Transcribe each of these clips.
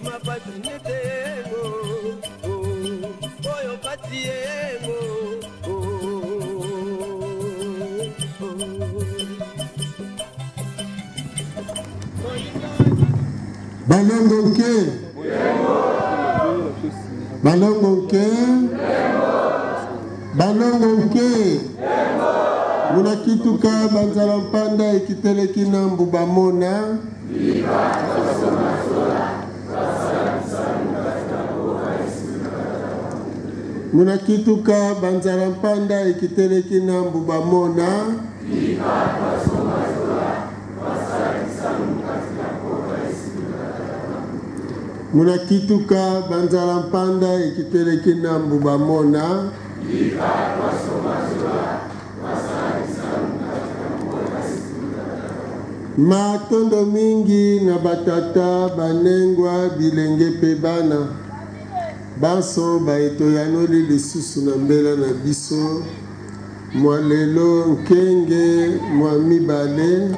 Kondima pasi nete ngo oh, oyo pasi yengo oh, oh. Balongo nke Balongo nke Balongo nke Munakituka banzala mpanda ekiteleki na mbuba mona Munakituka banzala mpanda ekiteleki na mbuba mona Munakituka banzala mpanda ekiteleki na mbuba mona. Matondo mingi na batata, banengwa, bilenge mpe bana banso baye toyanoli lisusu na mbela na biso mwa lelo nkenge mwa mibale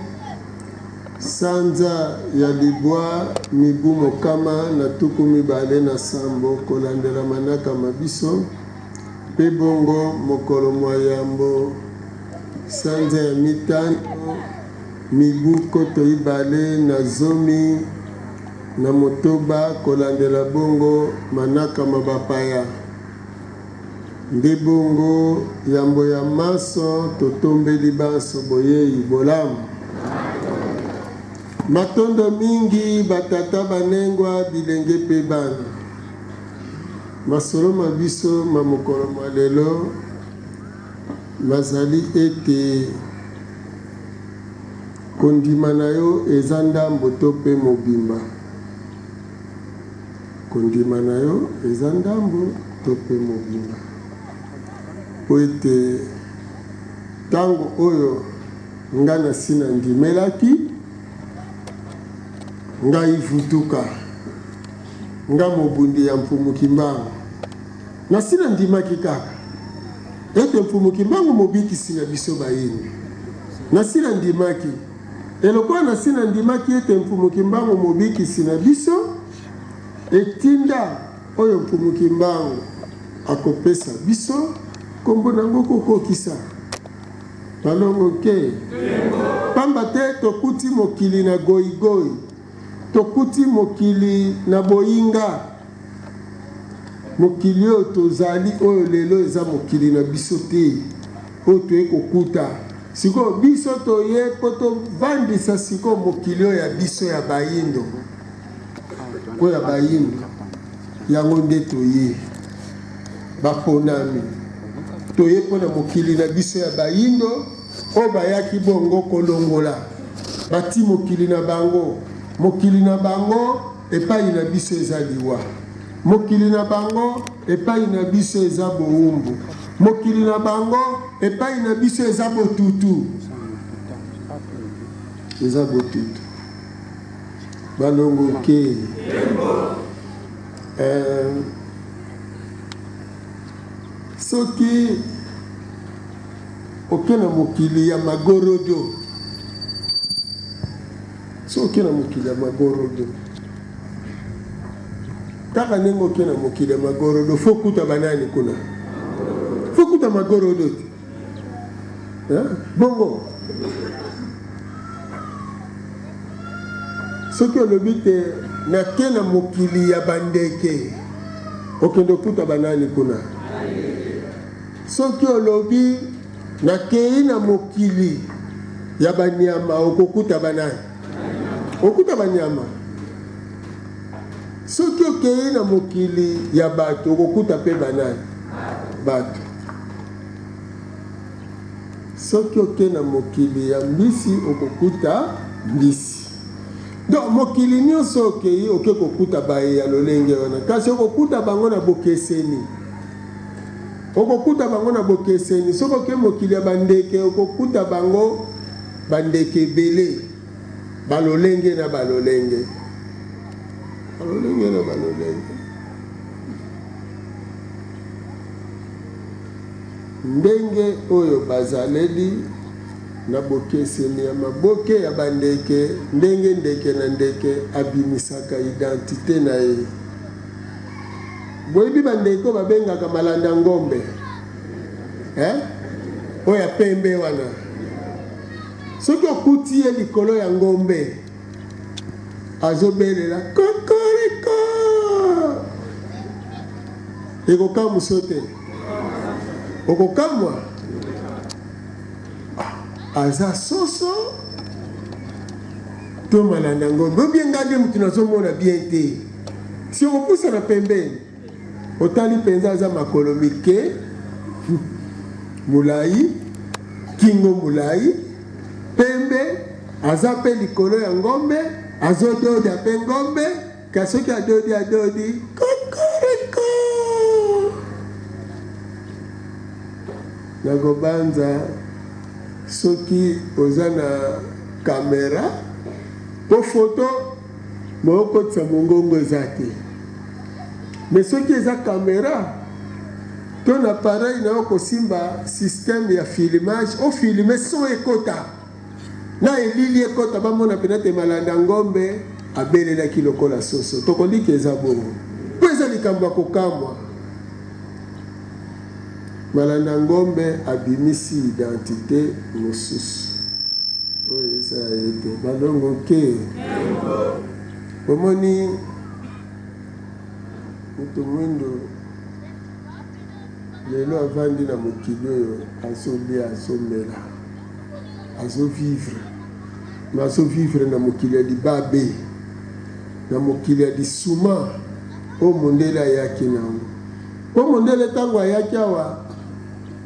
sanza ya libwa mibu 127 kolandela manaka ma biso. Mpe bongo mokolo mwa yambo, sanza ya mitano, mibu 2016, kolandela bongo manaka ma bapaya. Nde bongo yambo ya manso totombeli banso boyei bolamu. Matondo mingi batata banengwa, bilenge mpe bana. Masolo ma biso ma mokolo mwa lelo mazali ete kondima na yo eza ndambo to mpe mobimba. Kondima na yo eza ndambo to mpe mobimba. Mpo ete ntango oyo nga nasi nandimelaki, ngai vutuka. Nga mobundi ya Mfumu Kimbangu, nasi na ndimaki kaka ete Mfumu Kimbangu mobikisi na biso bayindo. Nasi na ndimaki e lokola nasi na ndimaki ete Mfumu Kimbangu mobikisi na biso, etinda oyo Mfumu Kimbangu akopesa biso, kombo na yango kokokisa. Balongo nke? Pamba te tokuti mokili na goigoi. Tokuti mokili na boyinga. Mokili oyo tozali oyo lelo eza mokili na biso te, oyo toye kokuta sikoyo. Biso toye mpo tovandisa sikoyo mokili oyo ya biso ya bayindo, oyo ya bayindo yango nde toye baponami, toye mpo na mokili na biso ya bayindo oyo bayaki bongo kolongola Bati mokili na bango, mokili na bango epai na biso eza liwa. Mokili na bango epai na biso eza bowumbu. Mokili na bango epai na biso eza botutu, eza botutu. Balongo ke eh, soki Oke na mokili ya magorodo. Soki oke na mokili ya magorodo, kaka ndenge oke na mokili ya magorodo, fo kuta banani kuna? Fo kuta magorodo te. Bongo soki olobi te nake na mokili ya bandeke, okende okuta banani kuna? Soki olobi nakeyi na mokili ya banyama, okokuta banani? Okuta banyama. Soki okeyi na mokili ya bato, okokuta mpe banani? Bato. Soki oke na mokili ya mbisi, okokuta mbisi. Donc mokili nyonso okeyi, oke kokuta baye ya lolenge wana, kasi okokuta bango na bokeseni. Okokuta bango na bokeseni. Soki oke mokili ya bandeke, okokuta bango bandeke ebele, balolenge na balolenge, balolenge na balolenge. Ndenge oyo bazaleli. Na bokeseni ya maboke ya bandeke, ndenge ndeke na ndeke abimisaka identite na ye. Boyebi bandeke oyo babengaka malanda ngombe? Eh? Oyo ya pembe wana. Soki okuti ye likolo ya ngombe, azobelela kokoriko, ekokamwisa yo te? Okokamwa. Aza soso to malanda ngombe obie? Ngai nde moto nazomona bien te. Si okopusana pembeni, otali mpenza, aza makolo mike, molai, kingo molai, pembe, aza mpe likolo ya ngombe, azododa mpe ngombe. Kasi soki adodi, adodi kokoriko. Nakobanza soki oza na kamera po foto mookotisa mongongo eza te, me soki eza kamera to na appareil na yo kosimba système ya filmage, ofilme son ekota na elili ekota, bamona mpena te malanda ngombe abelelaki lokola soso. Tokolika eza bongo mpo eza likambo ya kokamwa. Malanda ngombe abimisi identite mosusu oyo eza ya ye te. Balongo ke bomoni moto mwindo lelo avandi na mokili oyo, azolia, azomela, azovivre, me azovivre na mokili ya libabe, na mokili ya lisuma oyo mondele ayaki na yango. Mpo mondele ntango ayaki awa,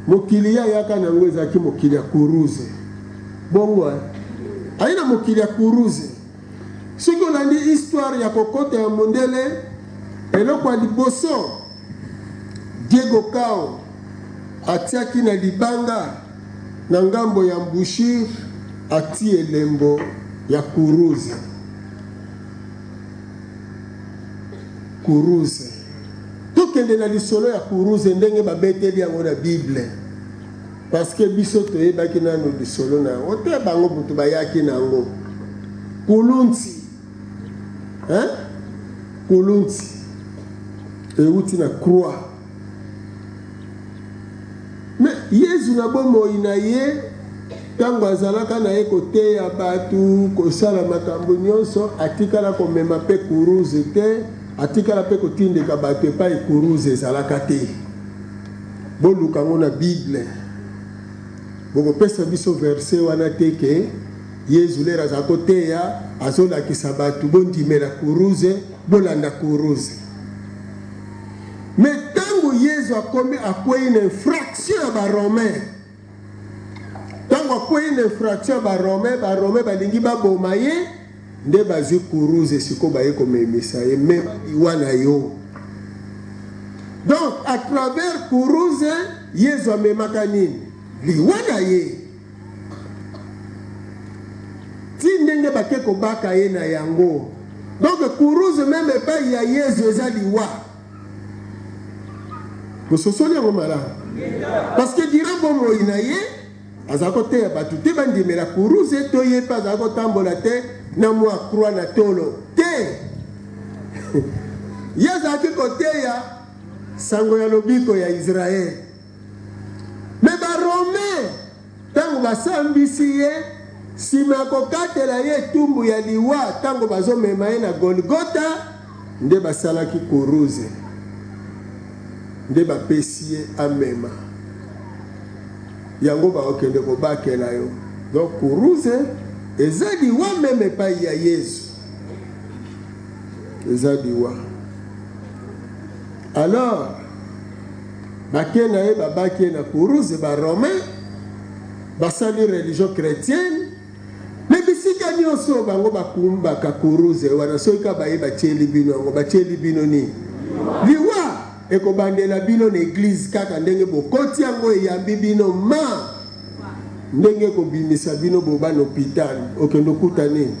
mokili ye ayaka na yango ezalaki mokili ya kuruze. Bongo aye na mokili ya kuruze. Soki olandi histoire ya kokota ya mondele, eloko ya liboso Diego Cao atiaki na libanga na ngambo ya Mbushir, ati elembo ya kuruze. Kuruze. Tokende na lisolo ya kuruze ndenge babeteli yango na Bible. Parce que biso toyebaki nano lisolo na yango te, bango butu bayaki na yango. Kulunti. Hein? Kulunti. Euti na croix. Mais Yezu na bomoi na ye, ntango azalaka na ye koteya bato, kosala makambo nyonso, atikala komema mpe kuruze te, atikala mpe kotindika bato epai kuruze ezalaka te. Boluka yango na Bible, bokopesa biso verset wana te ke Yezu lere aza koteya, azolakisa bato bondimela kuruze, bolanda kuruze. Me ntango Yezu akomi, akwei na infraction ya Baromain. Ntango akwei na infraction ya Baromain, Baromain balingi baboma ye, nde bazwi kuruze sikoyo baye komemisa ye, mema liwa na yo. Donc à travers kuruze, Yezu amemaka nini? Liwa na ye. Ti ndenge bake kobaka ye na yango. Donc kuruze meme epai ya Yezu eza liwa. Bososoli yango malamu? Parce que durant bomoi na ye azala koteya bato te bandimela kuruze, to ye mpe azala kotambola te na mwa croix na tolo te. Ye azalaki koteya sango ya lobiko ya Israel. Me Barome ntango basambisi ye, nsima ya kokatela ye etumbu ya liwa, ntango bazomema ye na Golgota, nde basalaki kuruze, nde bapesi ye amema yango, bakokende kobakela yo. Donc kuruze eza liwa meme epai ya Yezu, eza liwa. Alors bake na ye, babaki ye na kuruze. Baromain basali religion chrétienne, me bisika nyonso bango bakumbaka kuruze wana, soki kaka baye batieli bino yango, batieli bino nini? Liwa. Ekobandela bino na eglize kaka ndenge bokoti yango, eyambi bino ma ndenge ekobimisa bino boba na hôpital, okende okuta nini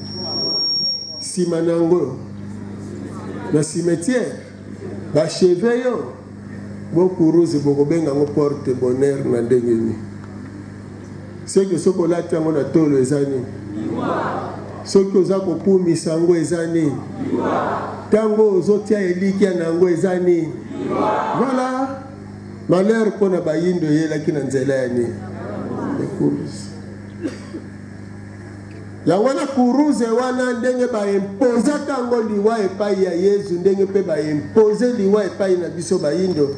nsima na yango na cimetière, bacheve yo bokuruze, bokobenga yango porte bonheur na ndenge nini? Seke soki olati yango na tolo eza nini? Soki oza kokumisa yango eza nini? Ntango ozotia elikya na yango eza nini? Voilà. Malheur mpo na bayindo eyelaki na nzela ya nini? Ya kuruze. Yango wana kuruze wana ndenge baimpozaka yango liwa epai ya Yezu, ndenge mpe baimpose liwa epai na biso bayindo.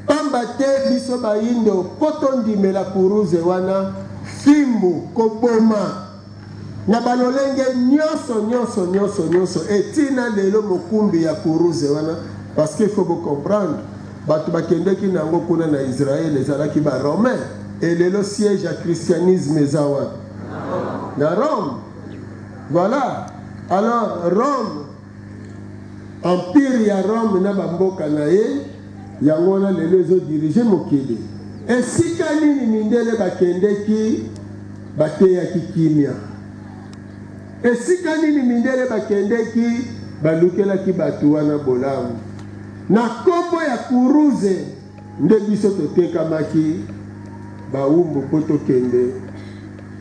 Pamba te biso bayindo mpo tondimela kuruze wana, fimbu, koboma na balolenge nyonso nyonso nyonso nyonso etina lelo mokumbi ya kuruze wana, parce que il faut bo comprendre bato bakendeki na yango kuna na Israël ezalaki ba romain, et lelo siège ya christianisme eza wapi? Na Rome. Voilà. Alors Rome, empire ya Rome na bamboka na ye, yango wana lelo ezo diriger mokili. Esika nini mindele bakendeki bateyaki kimia? Esika nini mindele bakendeki balukelaki bato wana bolamu? Na kombo ya kuruze nde biso totekamaki bawumbu mpo tokende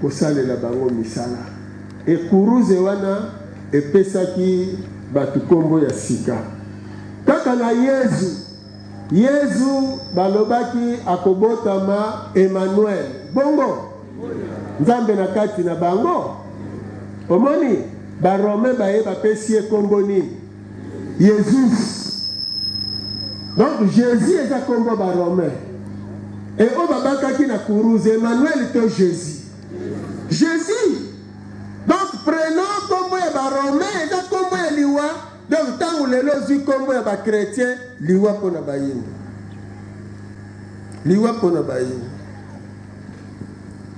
kosalela bango misala. Ekuruze wana epesaki bato kombo ya sika. Kaka na Yezu, Yezu balobaki akobotama Emmanuel, bongo Nzambe na kati na bango. Omoni, ba Romains baye bapesi ye kombo nini? Jesus. Donc Jesus eza kombo ba Romains. Et oyo babakaki na kuruze Emmanuel to Jesus. Jesus. Donc prenom kombo ya ba Romains eza kombo ya liwa. Donc tango lelo ozwi kombo ya ba chrétiens, liwa pona bayindo. Liwa pona bayindo.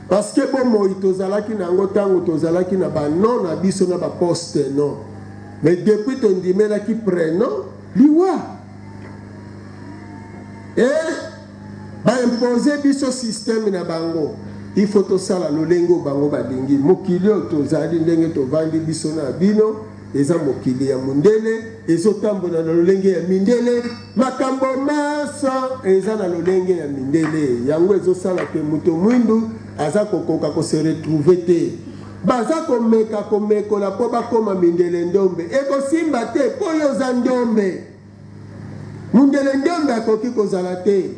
Parce que bomoi tozalaki na yango tango tozalaki na ba nom na biso na ba poste nom. Mais depuis tondimelaki prenom, liwa. Et ba imposer biso système na bango. Il faut tosala lolenge oyo bango balingi. Mokili oyo tozali ndenge tovandi biso na bino eza mokili ya mundele, ezotambola na lolenge ya mindele, makambo manso eza na lolenge ya mindele. Yango ezosala te moto mwindu aza kokoka ko se retrouver te. Baza komeka komekola mpo bakoma mindele ndombe, ekosimba te mpo yo oza ndombe. Mundele ndombe akoki kozala te.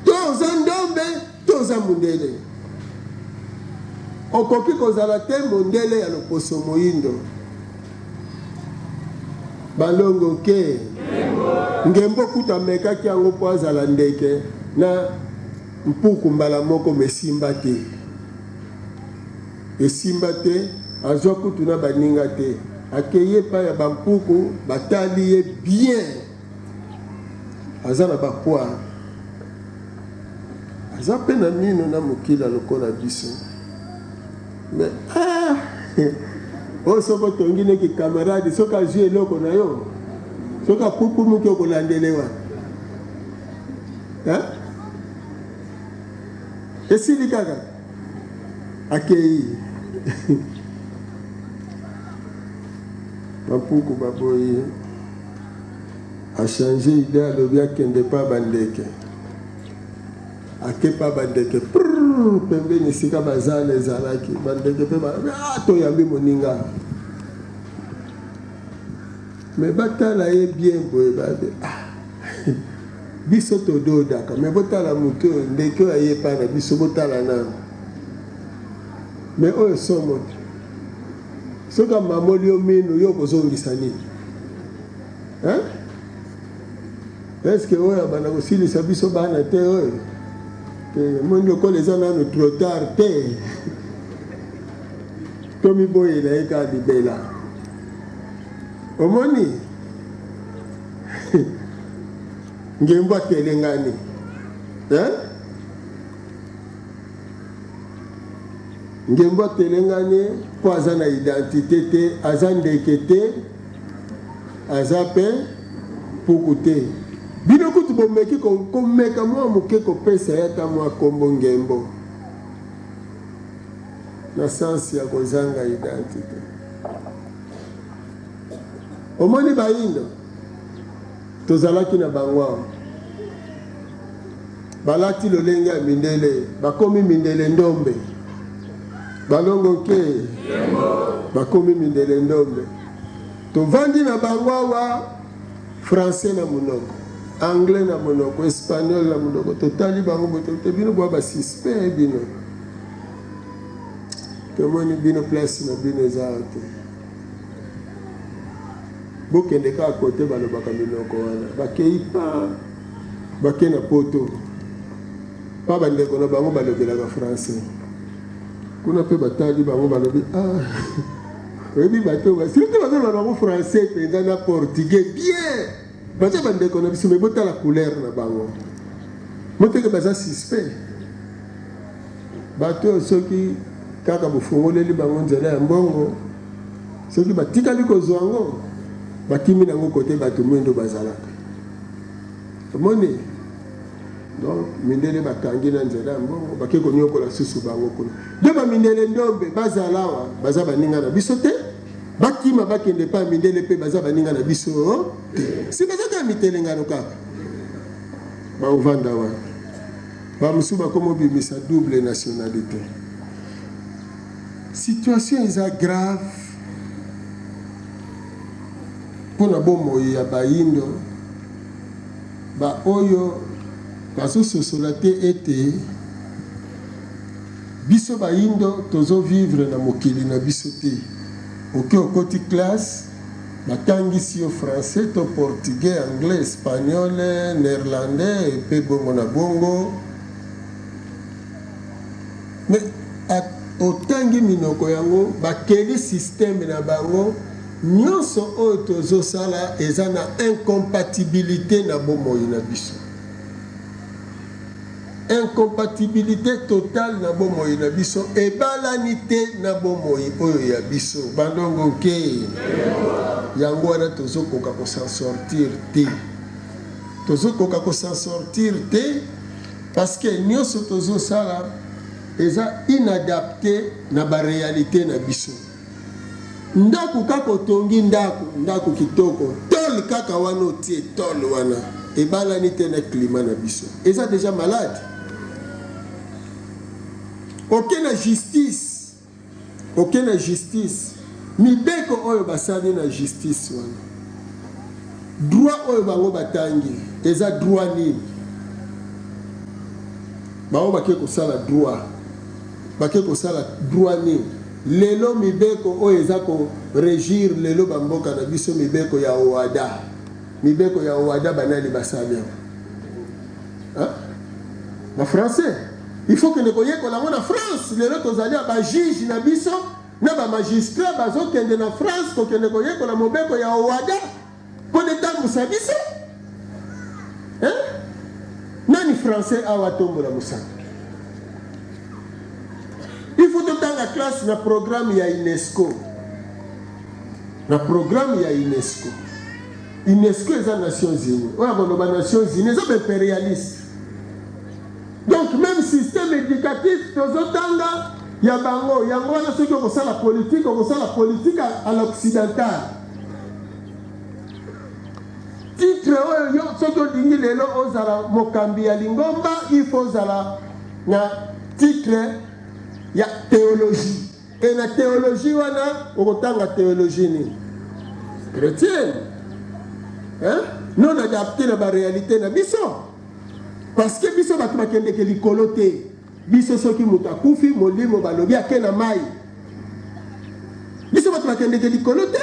To oza ndombe to oza mundele. Okoki kozala te mondele ya loposo moindo. Balongo ke ngembo kutu amekaki yango mpo azala ndeke na mpuku mbala moko mesimba te. Esimba te, azwa kutu na baninga te. Akeyi epai ya ba mpuku, batali ye bien. Aza na ba poils. Aza pe na mino na mokila lokola biso. Mais ah! Oyo soki otongi ne ki camarade, soki azwi eloko na yo, soki apupumuki okolandele wapi? Hein? Esili kaka. Akeyi. Bampuku baboyi. A changer idee alobi akende pa bandeke. Ake pa bandeke prrr pembeni esika bazala ezalaki. Bandeke pe balobi ah toyambi moninga. Mais batala ye bien boye babe ah biso tododaka mais botala moto oyo ndeke oyo aye epai na biso botala nanu. Mais oyo somo te. Soki amamoli yo minu yo okozongisa nini? Hein? Est-ce que oyo abanda kosilisa biso bana te oyo? Te, moni lokola eza nanu trop tard te. Tomiboyela ye kaka libela. Omoni? Ngembo atelengani. Hein? Ngembo atelengani mpo aza na identite te, aza ndeke te, aza pe puku te. Bino kutu bomeki komeka mwa moke kopesa ye ata mwa kombo Ngembo na sens ya kozanga identite. Omoni bayindo tozalaki na bango awa. Balati lolenge ya mindele, bakomi mindele ndombe. Balongo nke bakomi mindele ndombe. Tovandi na bango awa, français na monoko, anglais na monoko, espagnol na monoko. Totali bango boye te, bino boa ba suspect bino. Tomoni bino place na bino eza awa te. Bokende kaka kote balobaka minoko wana. Bakei pa bake na poto pa bandeko na bango balobelaka français. Kuna pe batali bango balobi ah oyebi bato ba surtout bazoloba bango français mpenza na portugais bien baza bandeko na biso me botala couleur na bango moteke baza suspect. Bato oyo soki kaka bofungoleli bango nzela ya mbongo, soki batikali kozwa yango, bakimi na yango kote bato mwindo bazalaka. Omoni? Donc mindele bakangi na nzela ya mbongo, bake konyokola susu bango kuna. Nde ba mindele ndombe bazala awa, baza baninga na biso te. Bakima bakende epai ya mindele mpe baza baninga na biso te. Si baza kaka mitelengano kaka, baovanda wana. Ba mosusu bakoma obimisa double nationalite. Situation eza grave mpo na bomoi ya bayindo ba oyo bazososola te ete biso bayindo tozo vivre na mokili na biso te. Oke okoti classe Batangisi yo français to portugais, anglais, espagnol, neerlandais pe bongo na bongo. Mais otangi minoko yango, bakeli système na bango, nyonso oyo tozosala eza na incompatibilite na bomoi na biso. Incompatibilite totale na bomoi na biso ebalani te na bomoi oyo ya biso bandongo nke. Yango wana tozokoka ko s'en sortir te. Tozokoka ko s'en sortir te parce que nyonso tozosala eza inadapte na ba realite na biso. Ndaku kaka otongi ndaku, ndaku kitoko, tole kaka wana otie tole wana ebalani te na climat na biso. Eza deja malade. Oke na justice, oke na justice, mibeko oyo basali na justice wana, droit oyo bango batangi eza droit nini? Bango bake kosala droit, bake kosala droit nini? Lelo mibeko oyo eza ko regir lelo ba mboka na biso mibeko ya OHADA. Mibeko ya OHADA ba nani basali yango? Hein? Ba français. Il faut kende koyekola yango na France. Lelo tozali ya ba juge na biso na ba magistrat bazokende na France kokende koyekola mobeko ya OHADA mpo na etambusa biso. Hein? Nani français awa atombola mosaka? Il faut totanga classe na programme ya UNESCO. Na programme ya UNESCO. UNESCO eza Nations Unies. Oyo akoloba Nations Unies eza ba imperialiste. Donc même système éducatif tozotanga ya bango yango wana soki okosala politique okosala politique à l'occidental. Titre oyo yo soki olingi lelo ozala mokambi ya lingomba il faut ozala na titre ya théologie e na théologie wana okotanga théologie nini chrétienne hein? non adapté na baréalité na biso parce que biso bato bakendeke likolo te biso soki moto akufi molimo balobi ake na mai biso bato bakendeke likolo te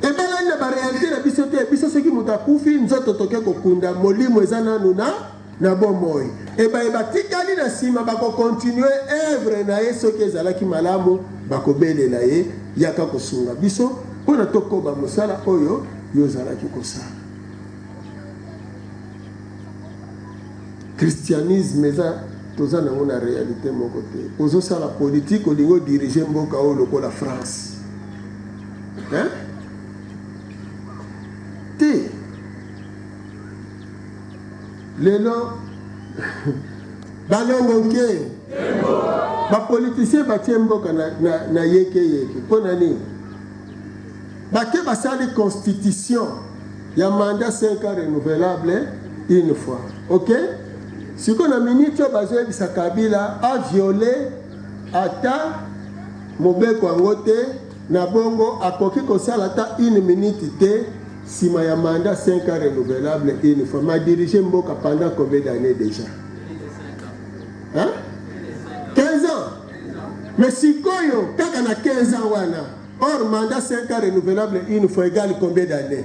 ebalani na barealité na biso te biso soki moto akufi nzoto toke kokunda molimo eza nanu na na bomoi ebaye batikali na nsima bakokontinue evre na ye soki ezalaki malamu bakobelela ye yaka kosunga biso mpo na tokoba mosala oyo yo ozalaki kosala Christianisme eza toza nango na realite moko te. Ozosala politique olingi odirige mboka oyo lokola France. Hein? Te. Lelo balongo nke ba politiciens batie mboka na, na, na yeke yeke mpo na nini? Bake basali constitution ya mandat 5 ans renouvelable. Une fois. Ok? Sikoyo na minute oyo bazoyebisa Kabila a viole ata mobeko yango te, na bongo akoki kosala ata une minute te sima ya mandat 5 ans renouvelable une fois. Ma dirige mboka pendant combien d'années déjà? Hein? 15 ans. Mais sikoyo kaka na 15 ans wana, or mandat 5 ans renouvelable une fois égale combien d'années?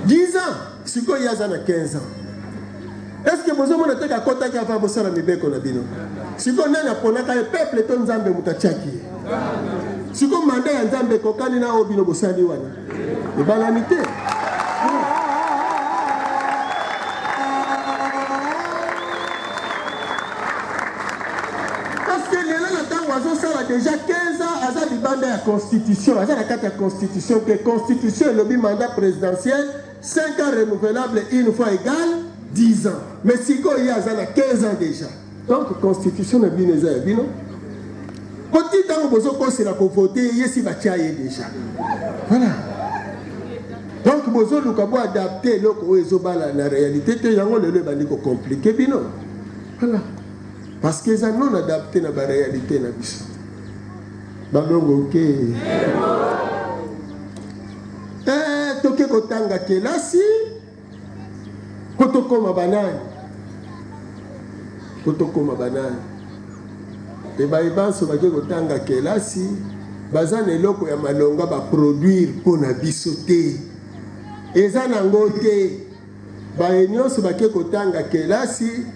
10 ans. Sikoyo ye aza na 15 ans. Est-ce que bozomona te kakotaki avant bosala mibeko na bino? Sikoyo nani aponaka ye, peuple to Nzambe moto atiaki ye? Sikoyo mandat ya Nzambe ekokani na oyo bino bosali wana? Ebalani te. Parce que lelo na ntango azosala déjà 15 ans, aza libanda ya constitution, aza na kati ya constitution te. Constitution elobi mandat présidentiel 5 ans renouvelable une fois égale 10 ans. Mais sikoyo ye aza na 15 ans déjà. Donc constitution na bino eza ya bino. Koti ntango bozokosela kovote ye si batia ye déjà. Voilà. Donc bozoluka bo adapte eloko oyo ezobala na réalité te, yango lelo ebandi kocompliquer bino. Voilà. Parce que eza non adapté na ba réalité na biso. Balongo ke. Eh, toke kotanga kelasi po tokóma banani, po tokóma banani. E baye banso bake kotanga kelasi baza na eloko ya malonga baproduire mpo na biso te, eza nango te. Baye nyonso bake kotanga kelasi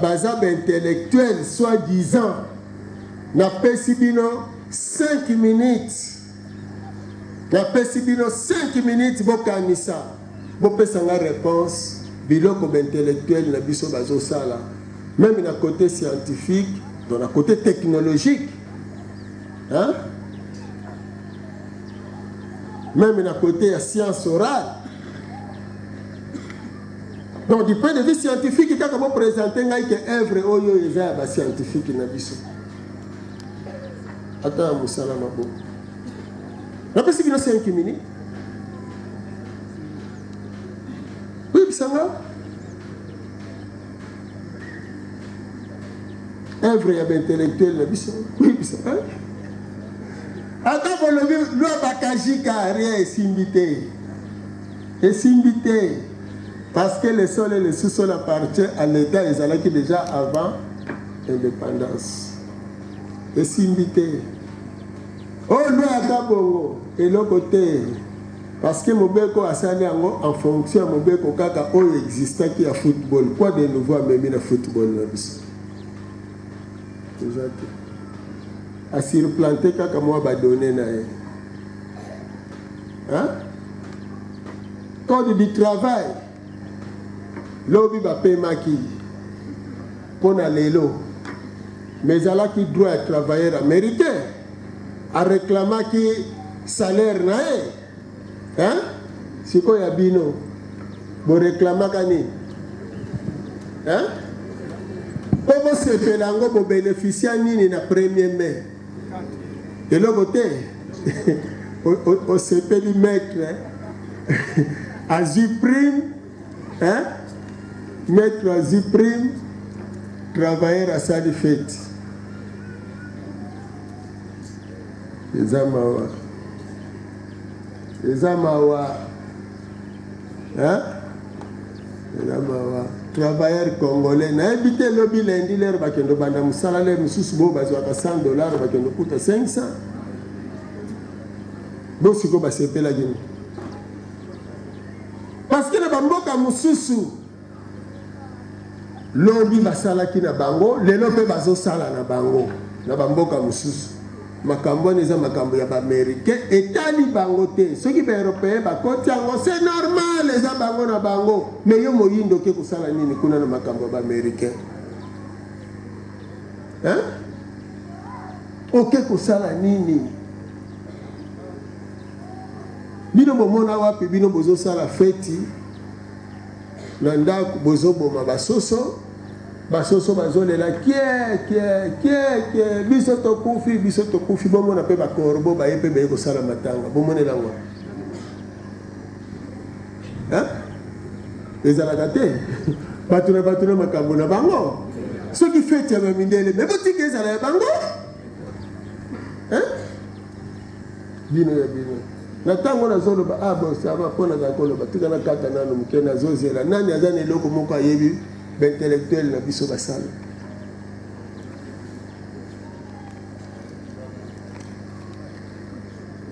baza baintellectuel soi disant. Napesi bino 5 minutes, napesi bino 5 minutes, bokanisa, bopesa nga réponse. Biloko baintellectuel na biso bazosala, même na côté scientifique, donc na côté technologique, hein? Même na côté ya science orale, donc du point de vue scientifique kaka, boprésente ngai ke œuvre oyo eza ya bascientifique na biso, ata ya mosala maboko. Napesi bino 5 minutes, oyebisanga œuvre ya baintellectuel na biso. Oyebisa ata bolobi loi Bakajika, rien, esimbi te, esimbi te, parce que le sol et le sous-sol appartient à l'État, ezalaki déjà avant indépendance, esimbi te. Oyo loi ata bongo, eloko te, parce que mobeko asali yango en fonction ya mobeko kaka oyo existaki ya football. Quoi de nouveau amemi na football na biso? Eza te. Asurplante kaka mwa badonnées na ye, hein? Code du travail, lobi bapemaki mpo na lelo, mais ezalaki droit ya travailleur américain, areklamaki salaire na ye, hein? Sikoyo ya bino boreklamaka nini, hein? Mpo bosepela yango, bobénéficia nini na 1er mai? Eloko te. Osepeli, maître azwi prime, hein? Maître azwi prime, travailleur asali feti. Eza mawa, eza mawa, hein? Eza mawa. Travailleur congolais, nayebi te, elobi lundi lere bakende obanda mosala, lere mosusu bo bazwaka 100 $, bakende okuta 500. Bo sikoyo basepelaki nini? Parce que na bamboka mosusu, lobi basalaki na bango, lelo mpe bazosala na bango. Na bamboka mosusu, makambo wana eza makambo ya baaméricain, etali bango te. Soki baeuropéen bakoti yango, c'est normal, eza bango na bango. Mais yo moyindo, oke kosala nini kuna na makambo ya baaméricain, hein? Oke kosala nini? Bino bomona wapi? Bino bozosala feti na ndako, bozoboma basoso, basoso bazolela kie kie kie kie, biso tokufi, biso tokufi. Bomona mpe bacorbeau baye mpe baye kosala matanga, bomonela ngo, hein? Ezalaka te. Bato na bato na makambo na bango. Soki feti ya bamindele, me botika ezala ya bango. Hein? Bino ya bino. Na ntango nazoloba, ah bon, ça va, mpo nazala koloba, tika nakata nano moke, nazozela. Nani aza na eloko moko ayebi baintellectuel na biso basala?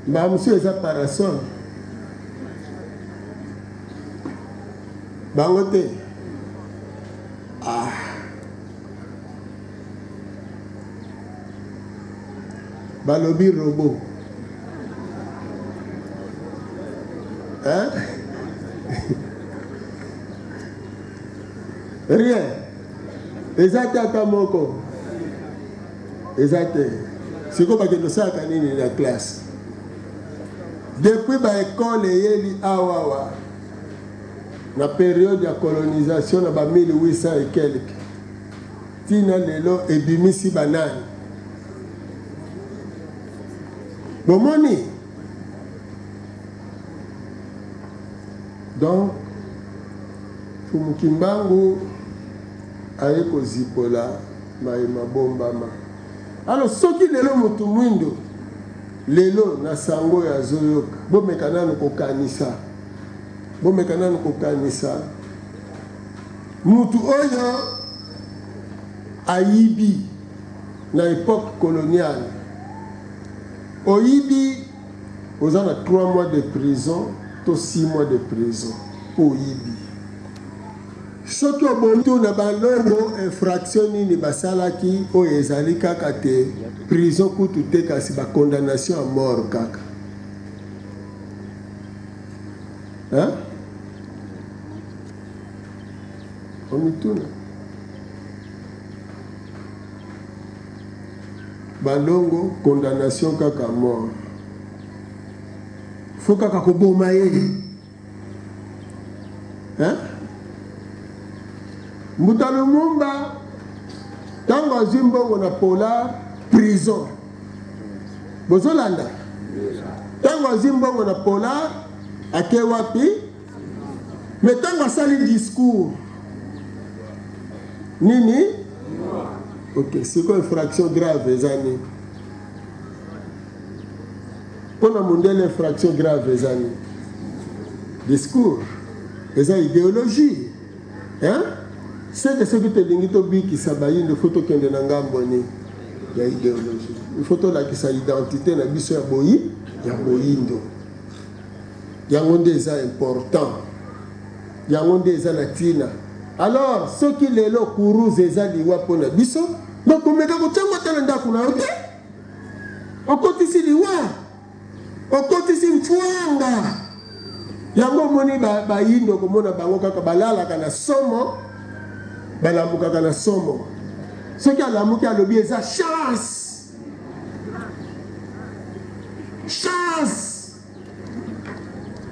Mbala mosusu eza parasol. Bango te. Ah. Balobi robot. Hein? Rien. Eza te ata moko. Eza te. Sikoyo bakende osalaka nini na classe? Depuis ba ecole eyeli awawa na periode ya colonisation na ba 1800 et quelque tina lelo ebimisi banani? Bomoni? Donc Mfumu Kimbangu aye kozipola maye mabombama. Alors soki lelo mutu mwindo lelo na sango oyo azoyoka, bomeka nanu kokanisa, bomeka nanu kokanisa mutu oyo ayibi na epoque coloniale, oyibi oza na 3 mois de prison to 6 mois de prison po oyibi. Soki obomi tuna balongo infraction nini basalaki oyo ezali kaka te prison kutu te kasi ba condamnation à mort kaka. Hein? Omituna. Balongo condamnation kaka mort. Faut kaka koboma ye. Hein? Mbuta Lumumba ntango azwi mbongo na polar prison. Bozolanda? Ntango azwi mbongo na polar ake wapi? Mais ntango asali discours nini? Ok, sikoyo infraction grave eza nini? Mpo na mundele infraction grave eza nini? Discours eza ideologie hein? Seke soki tolingi tobikisa bayindo faut tokende na ngambo nini ya ideologie. Il faut tolakisa identite na biso ya boyi ya boyindo. Yango nde eza important, yango nde eza na ntina. Alors soki lelo kuruze eza liwa mpo na biso, bakomeka kotia yango ata na ndako na yo te. Okotisi liwa, okotisi mfuanga. Yango omoni bayindo ba okomona bango kaka balalaka na somo, balamukaka na somo. Soki alamuki alobi eza chance, chance.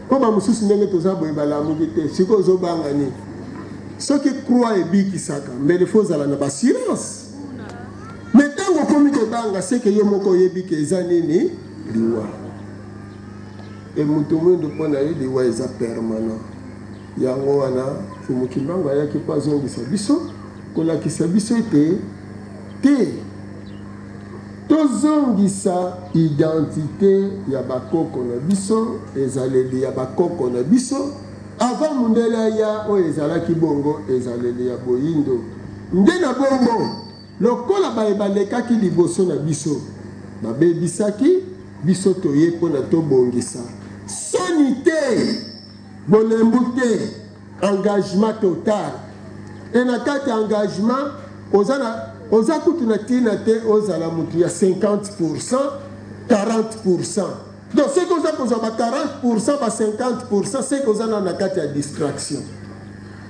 Mpo bamosusu ndenge toza boye balamuki te. Sikoyo ozobanga nini? Soki croix ebikisaka mbele fo ozala na baassurance. Me ntango okomi kobanga seke yo moko oyebi ke eza nini liwa. E moto mwindo mpo na ye liwa eza permanent. Yango wana Mfumu Kimbangu ayaki mpo azongisa biso, kolakisa biso ete te Tozongisa identite ya ba koko na biso, ezaleli ya ba koko na biso avant mundele aya, oyo ezalaki bongo ezaleli ya boyindo. Nde na bongo, lokola baye balekaki liboso na biso babebisaki, biso toye mpo na tobongisa. Soni te! Bolembu te! Engagement total et na kati ya engagement oza na oza kutu na tina te ozala mutu ya 50% 40% donc soki oza kozwa ba 40% ba 50% seke oza nanu na kati ya distraction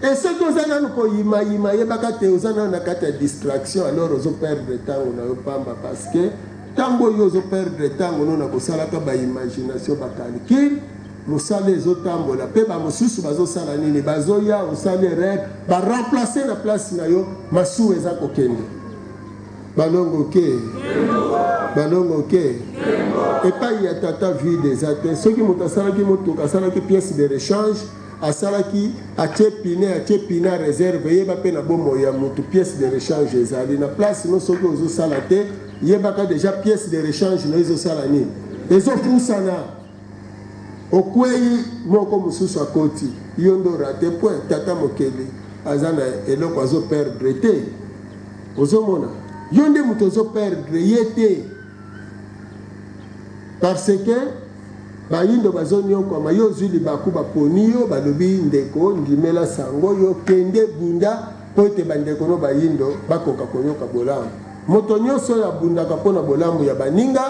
et soki oza nanu koyimayima yebaka te oza nanu na kati ya distraction alors ozo perdre ntango na yo pamba parce que ntango oyo ozo perdre ntango no na kosalaka ba imagination ba calcul Mosala ezo tambola pe ba mosusu bazo sala nini? Bazoya osali erreur ba remplacer na place na yo, masuwa eza kokende. Balongo ke balongo ke epai ya tata vide eza te. Soki moto asalaki motuka asalaki pièce de rechange, asalaki atie pine atie pine ya reserve yeba mpe na bomoi ya motu pièce de rechange ezali na place no soki ozosala te yebaka deja pièce de rechange no ezosala nini ezopusana Okweyi moko mosusu akoti yo nde orate point tata mokeli aza na eloko azo perdre te ozomona yo nde moto ozo perdre ye te parce que bayindo bazonyokwama yo ozwi libaku baponi yo balobi ndeko ndimela sango yo kende bunda mpo ete bandeko no bayindo bakoka koyoka bolamu Moto nyonso oyo abundaka mpo na bolamu ya baninga,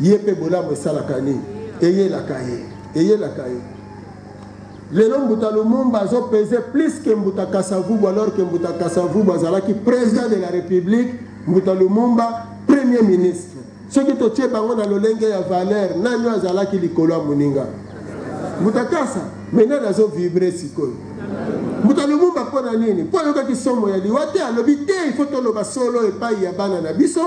ye mpe bolamu esalaka nini? Eyelaka ye, eyelaka ye. Lelo Mbuta Lumumba azo peser plus que Mbuta Kasavubu alors que Mbuta Kasavubu azalaki président de la République, Mbuta Lumumba premier ministre. Soki totie bango na lolenge ya valeur, nani oyo azalaki likolo ya moninga? Mbuta Kasa. Mais nani azo vibrer sikoyo? Mbuta Lumumba mpo na nini? Mpo ayokaki somo ya liwa te, alobi te, il faut toloba solo epai ya bana na biso,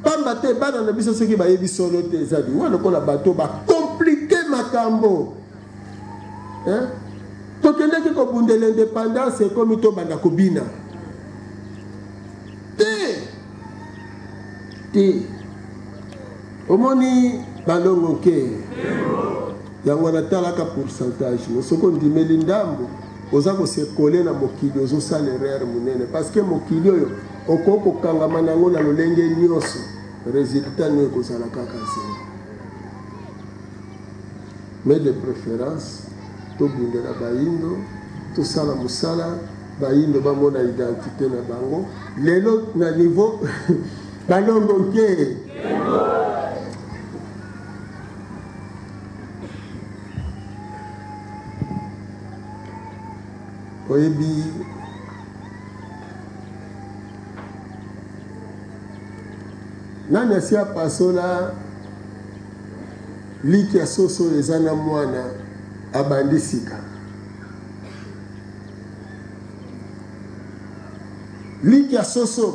pamba te bana na biso soki bayebi solo te eza liwa lokola bato ba compliquer makambo. Hein? Tokendaki kobundela independance ekomi tobanda kobina. Te! Te! Omoni balongo nke yango wana talaka pourcentage no soki ondimeli ndambo oza kose coller na mokili ozosala erreur monene parce que mokili oyo okoki kokangama na yango na lolenge nyonso resultat no ekozala kaka zero mais de préférence tobundela bayindo tosala mosala Bayindo bamona identite na bango lelo na niveau balongo nke oyebi nani asi apasola liki ya soso oyo eza na mwana abandi sika Liki ya soso,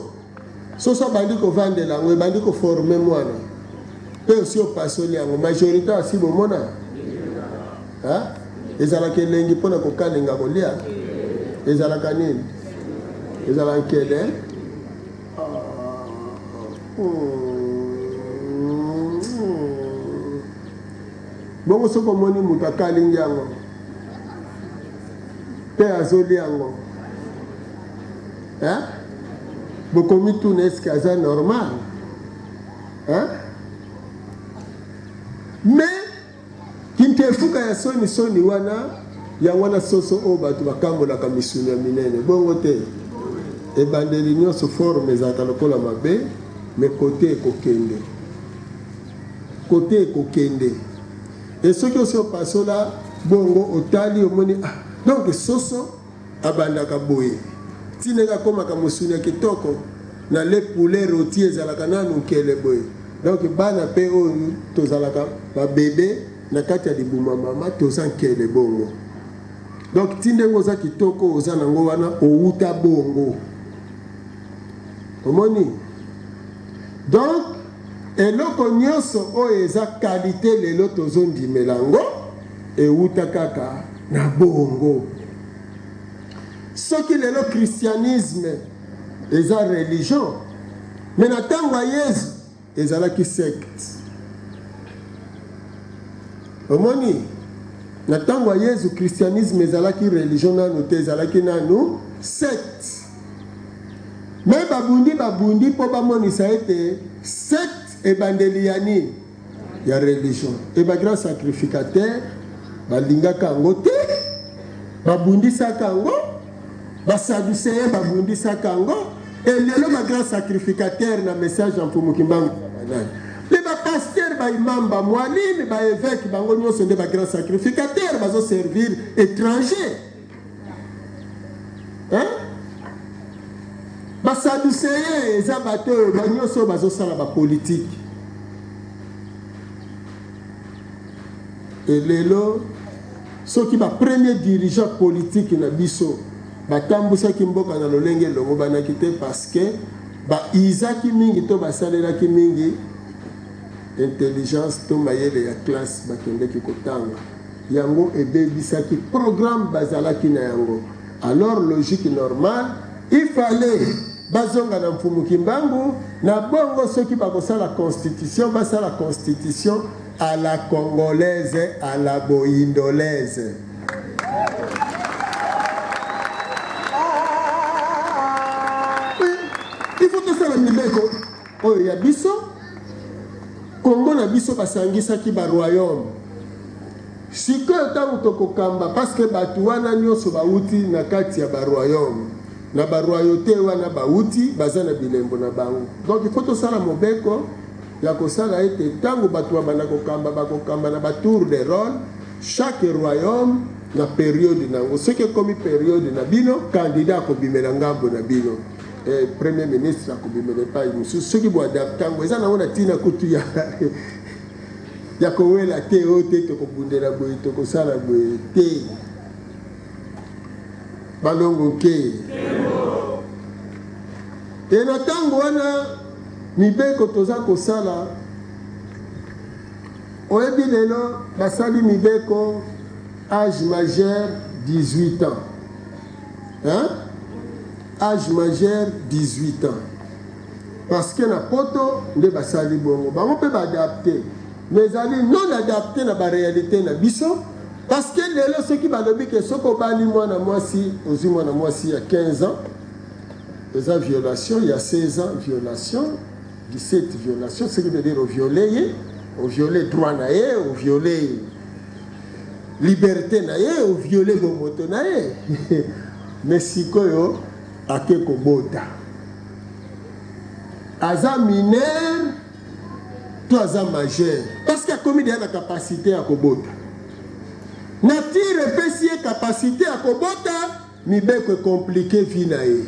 soso abandi kovandela yango, ebandi koforme mwana mpe osi opasoli yango. Majorité asi bomona ezalaka elengi mpo na kokalinga kolia, ezalaka nini? Ezalaka nkele. Bongo soki omoni moto akalingi yango mpe azolia yango hein? Bokomituna eske aza normal hein? Mais kintefuka ya soni soni wana yango wana soso oyo bato bakambolaka misuni ya minene bongo te. Ebandeli nyonso forme ezalaka lokola mabe, me kote ekokende kote ekokende Et soki osi opasola bongo otali omoni ah donc soso abandaka boye ti ndenge akomaka mosuni ya kitoko na le poulet roti ezalaka nanu nkele boye donc bana pe oyo tozalaka ba bebe na kati ya libumu ya mama toza nkele bongo donc ti ndenge oza kitoko oza nango wana owuta bongo omoni donc Eloko nionso oyo eza qualite lelo tozo ndimela ngo ewuta kaka na bongo. Soki lelo christianisme eza religion mais na tango ya Yezu ezalaki secte. Omoni? Na tango ya Yezu christianisme ezalaki religion nanu te, ezalaki nanu secte. Mais babundi babundi mpo bamonisa ete secte ebandeli ya nini? Ya religion. Et ba grands sacrificateurs balingaka yango te, babundisaka yango, ba sadducéens babundisaka yango, et lelo ba grands sacrificateurs na message ya Mfumu Kimbangu banani? Mais ba pasteurs, ba imams, ba mwalimi, ba évêques, bango nyonso nde ba grands sacrificateurs bazo servir étranger. Hein? Ba saducéens eza bato oyo ba nyonso oyo bazosala ba politique. Et lelo soki ba premier dirigeant politique na biso batambusaki mboka na lolenge elongobanaki te parce que ba usaki mingi to basalelaki mingi intelligence to mayele ya classe bakendeki kotanga. Yango ebebisaki programme bazalaki na yango. Alors logique normale, il fallait bazonga na Mfumu Kimbangu, na bongo soki bakosala constitution, basala constitution à la congolaise, à la boyindolaise. Oui, il faut tosala mibeko oyo ya biso. Congo na biso basangisaki ba royaume. Sikoyo ntango tokokamba, parce que bato wana nyonso bauti na kati ya ba royaume, na ba royauté wana bauti, baza na bilembo na bango. Donc il faut tosala mobeko ya kosala ete ntango bato babanda kokamba, bakokamba na ba tour de rôle, chaque royaume na periode nango. Soki ekomi periode na bino, candidat akobimela ngambo na bino. Eh, premier ministre akobimela epai mosusu. Soki boadapte yango, eza nango na ntina kutu ya ya kowela te, oyo te tokobundela boye, tokosala boye te. Balongo nke e na ntango wana mibeko toza kosala. Oyebi lelo basali mibeko age majeur 18 ans, hein? Age majeur 18 ans, parce que na poto nde basali bongo, bango mpe baadapte, mais ezali non adapte na baréalité na biso. Parce que lelo soki balobi ke soki obali mwana mwasi, ozwi mwana mwasi ya 15 ans, eza violation, ya 16 ans violation, 17 violation, ce qui veut dire oviole ye, oviole droit na ye, oviole liberté na ye, oviole bomoto na ye. Mais sikoyo ake kobota, aza mineur to aza majeur? Parce que akomi deya na capacité ya kobota. Nature epesi ye capacité ya kobota, mibeko ecompliquer vie na ye.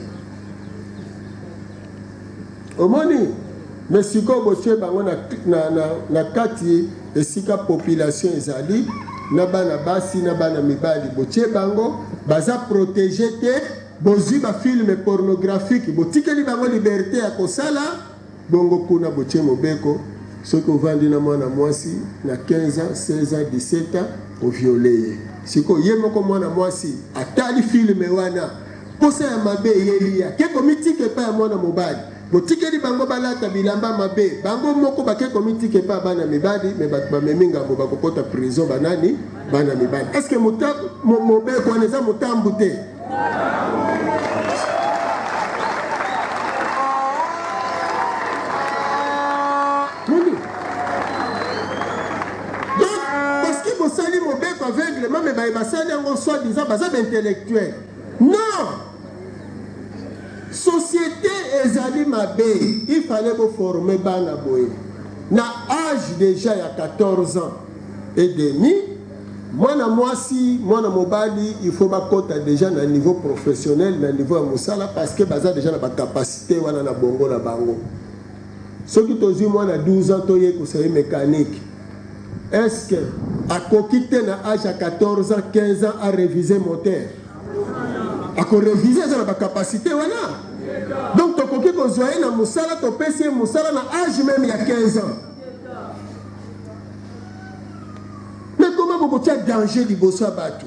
Omoni, mais sikoyo botie bango na, na, na, na kati esika population ezali na bana basi na bana mibali, botie bango baza protégé te. Bozwi bafilme pornographique, botikeli bango liberté ya kosala bongo. Kuna botie mobeko, soki ovandi na mwana mwasi na 15 ans, 16 ans, 17 ans, oviole ye. Sikoyo ye moko mwana mwasi atali filme wana, posa ya mabe eyeli ye, ake komitika epai ya mwana mobali. Botikeli bango balata bilamba mabe, bango moko bake komitika epai ya bana mibali. Me bato bamemi ngambo bakokota prison banani? Bana mibali. Est ce que mobeko wana eza motambu te? Donc parce que bosali mobeko aveuglement, me baye basali yango soit disant baza baintellectuel. Non, société ezali mabe. Il fallait boforme bana boye na âge déjà ya 14 ans et demi. Mwana mwasi, mwana mobali, il faut bakota déjà na niveau professionnel, na niveau ya mosala, parce que baza déjà na bacapacité wana na bongo na bango. Soki tozwi mwana 12 ans, toyekosa ye mécanique, est ce que akoki te na âge ya 14 ans, 15 ans arévise moteur? Akorévise, eza na bacapacité wana. Donc tokoki kozwa ye na mosala, topesi ye mosala na âge même ya 15 ans. Mais comment bokotia danger liboso ya bato?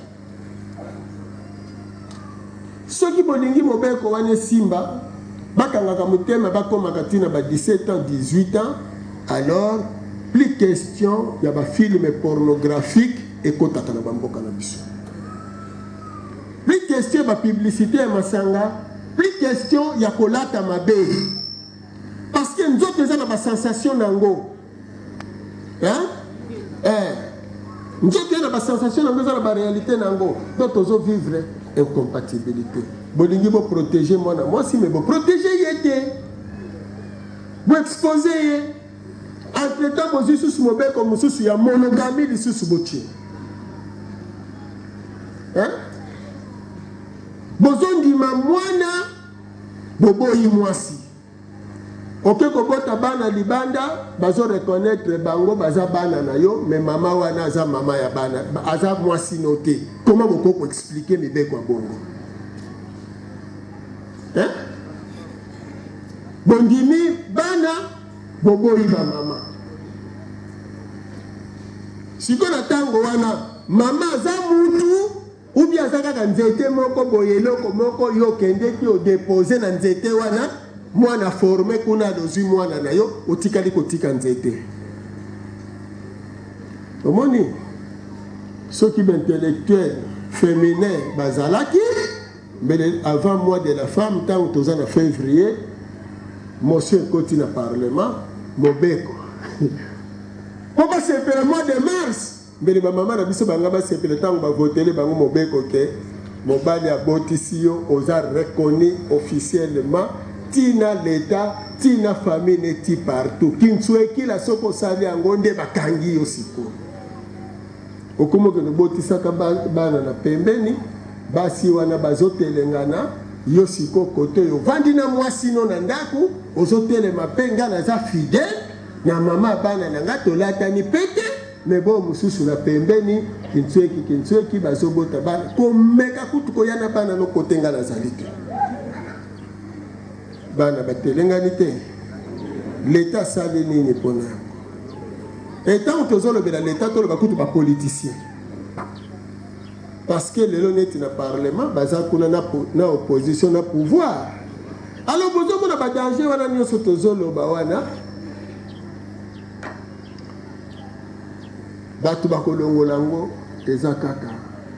Soki bolingi mobeko wana esimba, bakangaka motema, bakomaka ntina ba 17 ans, 18 ans, alors plus question ya bafilme pornographique ekotaka na bamboka na biso, plus question ya bapublicité ya masanga, plus question ya kolata mabe, parce que nzoto eza na basensation nango, hein? Eh. Nzoto eza na basensation nango, eza na baréalité nango. Donc tozovivre incompatibilité. Bolingi boprotege mwana mwasi, me boprotege ye te, boexpose ye. Entre temps bozwi susu mobeko mosusu ya monogamie lisusu botie, hein? Bozondima mwana, boboyi mwasi. Oke kobota bana libanda, bazo reconnaître bango baza bana na yo, me mama wana aza mama ya bana, aza mwasi no te. Comment bokoki koexpliquer mibeko ya bongo, hein? Bondimi bana, boboyi bamama. Sikoyo na ntango wana Mama aza mutu ou bien aza kaka nzete moko boye, eloko moko yo okendeki odepose na nzete wana, mwana forme kuna alozwi mwana na yo, otikali kotika nzete. Omoni soki ba intellectuel féminin bazalaki mbele avant mois de la femme, ntango toza na février, motion ekoti na parlement, mobeko mpo basepela mois de mars, mbele bamama na biso banga basepela ntango bavotele bango mobeko ke mobali abotisi yo, oza reconnu officiellement tina leta, tina famille, neti partout. Kinsuekila soki osali yango nde bakangi yo. Sikoyo okomi okende obotisaka bana na pembeni, basi wana bazotelengana yo. Sikoyo kote oyo ovandi na mwasi no na ndako, ozotelema mpe nga naza fidèle na mama bana na nga, tolatani pete, me bo mosusu na pembeni kintsweki kintsweki bazobota bana, komeka kutu koya na bana no kote nga nazali te, bana batelengani te. Leta asali nini mpona yango? Etango tozolobela leta, toloba kutu bapoliticien, parce que lelo neti na parlement baza kuna na opposition na pouvoir. Alors bozomona badanger wana nyonso tozoloba wana, bato bakolongola yango eza kaka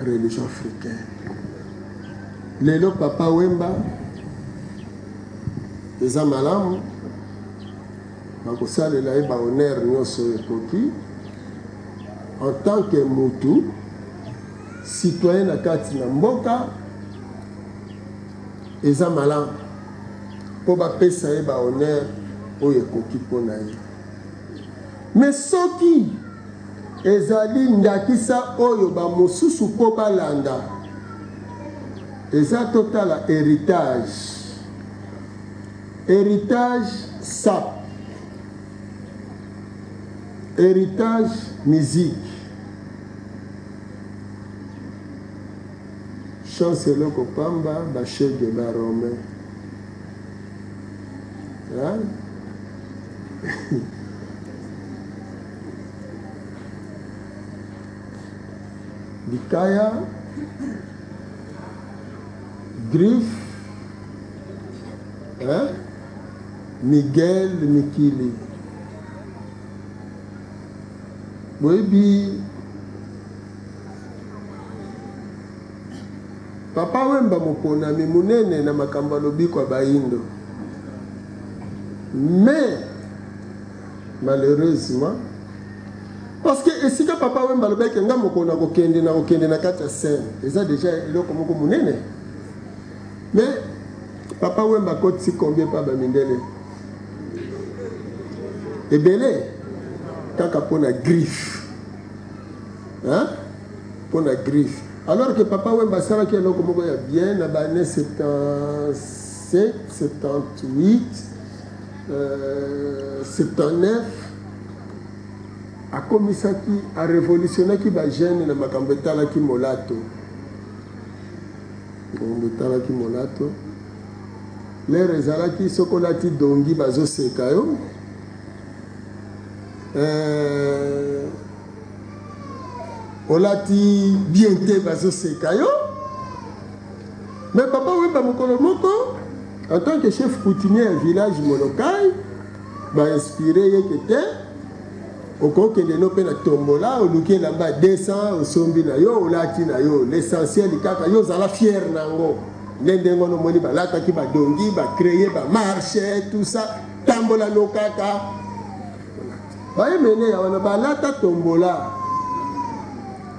religion africaine. Lelo Papa Wemba eza malamu, bakosalela ye bahonneur nyonso oyo ekoki en tant que mutu citoyen na kati na mboka. Eza malamu mpo bapesa ye bahonneur oyo ekoki mpo na ye, mais soki ezali ndakisa oyo bamosusu mpo balanda, eza totala héritage. Héritage sap, héritage musique, chance eloko pamba, bashege baromain, hein? Likaya, griffe, hein? Miguel Mikili, boyebi Papa Wemba moponami monene na makambo ya lobiko ya bayindo, mais malheureusement, parce que esika Papa Wemba alobaki nga moko nakokende nakokende na kati ya scène, eza déjà eloko moko monene. Mais Papa Wemba akotisi combien pa bamindele ebele kaka mpo na griffe, hein? Mpo na griffe, alors que Papa Wemba asalaki eloko moko ya bien na baannée 77, 78, 79, akomisaki, arevolutionaki bajeune na makambo etalaki molato, makambo etalaki molato. Lere ezalaki soki olati dongi bazoseka yo, olati bien te bazoseka yo. Mais Papa Wemba mokolo moko, en tant que chef coutumier ya village Molokai, bainspire ye ke te, okokende no mpe na tombola, oluki elamba 200, osombi na yo, olati na yo, l'essentiel kaka yo ozala fier na yango. Nde ndenge wana omoni balataki badongi, bacreye bamarche, tout ça, tambola no kaka bayemene ya wana balata tombola,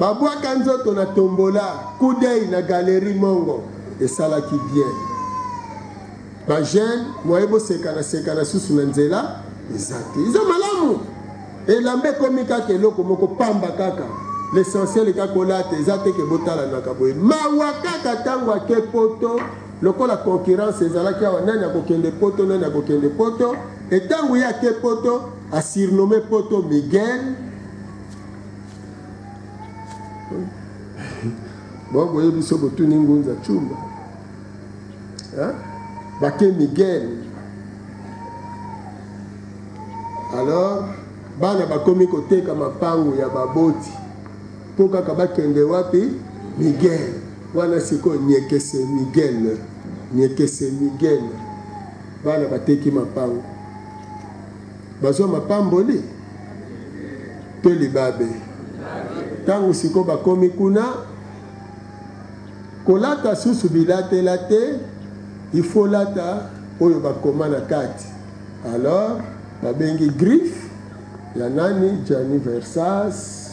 babwaka nzoto na tombola, kudei na galerie mongo esalaki bien. Bajeune moye bosekana sekana susu na nzela eza te, eza malamu. Elamba ekomi kaka eloko moko pamba, kaka l'essentiel kaka olata, eza te ke botalanaka boye. Mawa kaka ntango ake poto, lokola concurrence ezalaki awa, nani akokende poto, nani akokende poto. Etango ye ake poto, asurnome poto Miguel. Bon, boye biso botuni ngunza chumba, hein? Bake Miguel, alors bana bakomi koteka mapangu ya baboti. mpo kaka bakende wapi? Miguel. Wana sikoyo Nyekese Miguel. Nyekese Miguel. Bana bateki mapango. Bazwa mapamboli to libabe? Ntango sikoyo bakomi kuna, kolata susu bilatela te, il faut lata oyo bakoma na kati. Alors babengi griffe ya nani? Gianni Versace,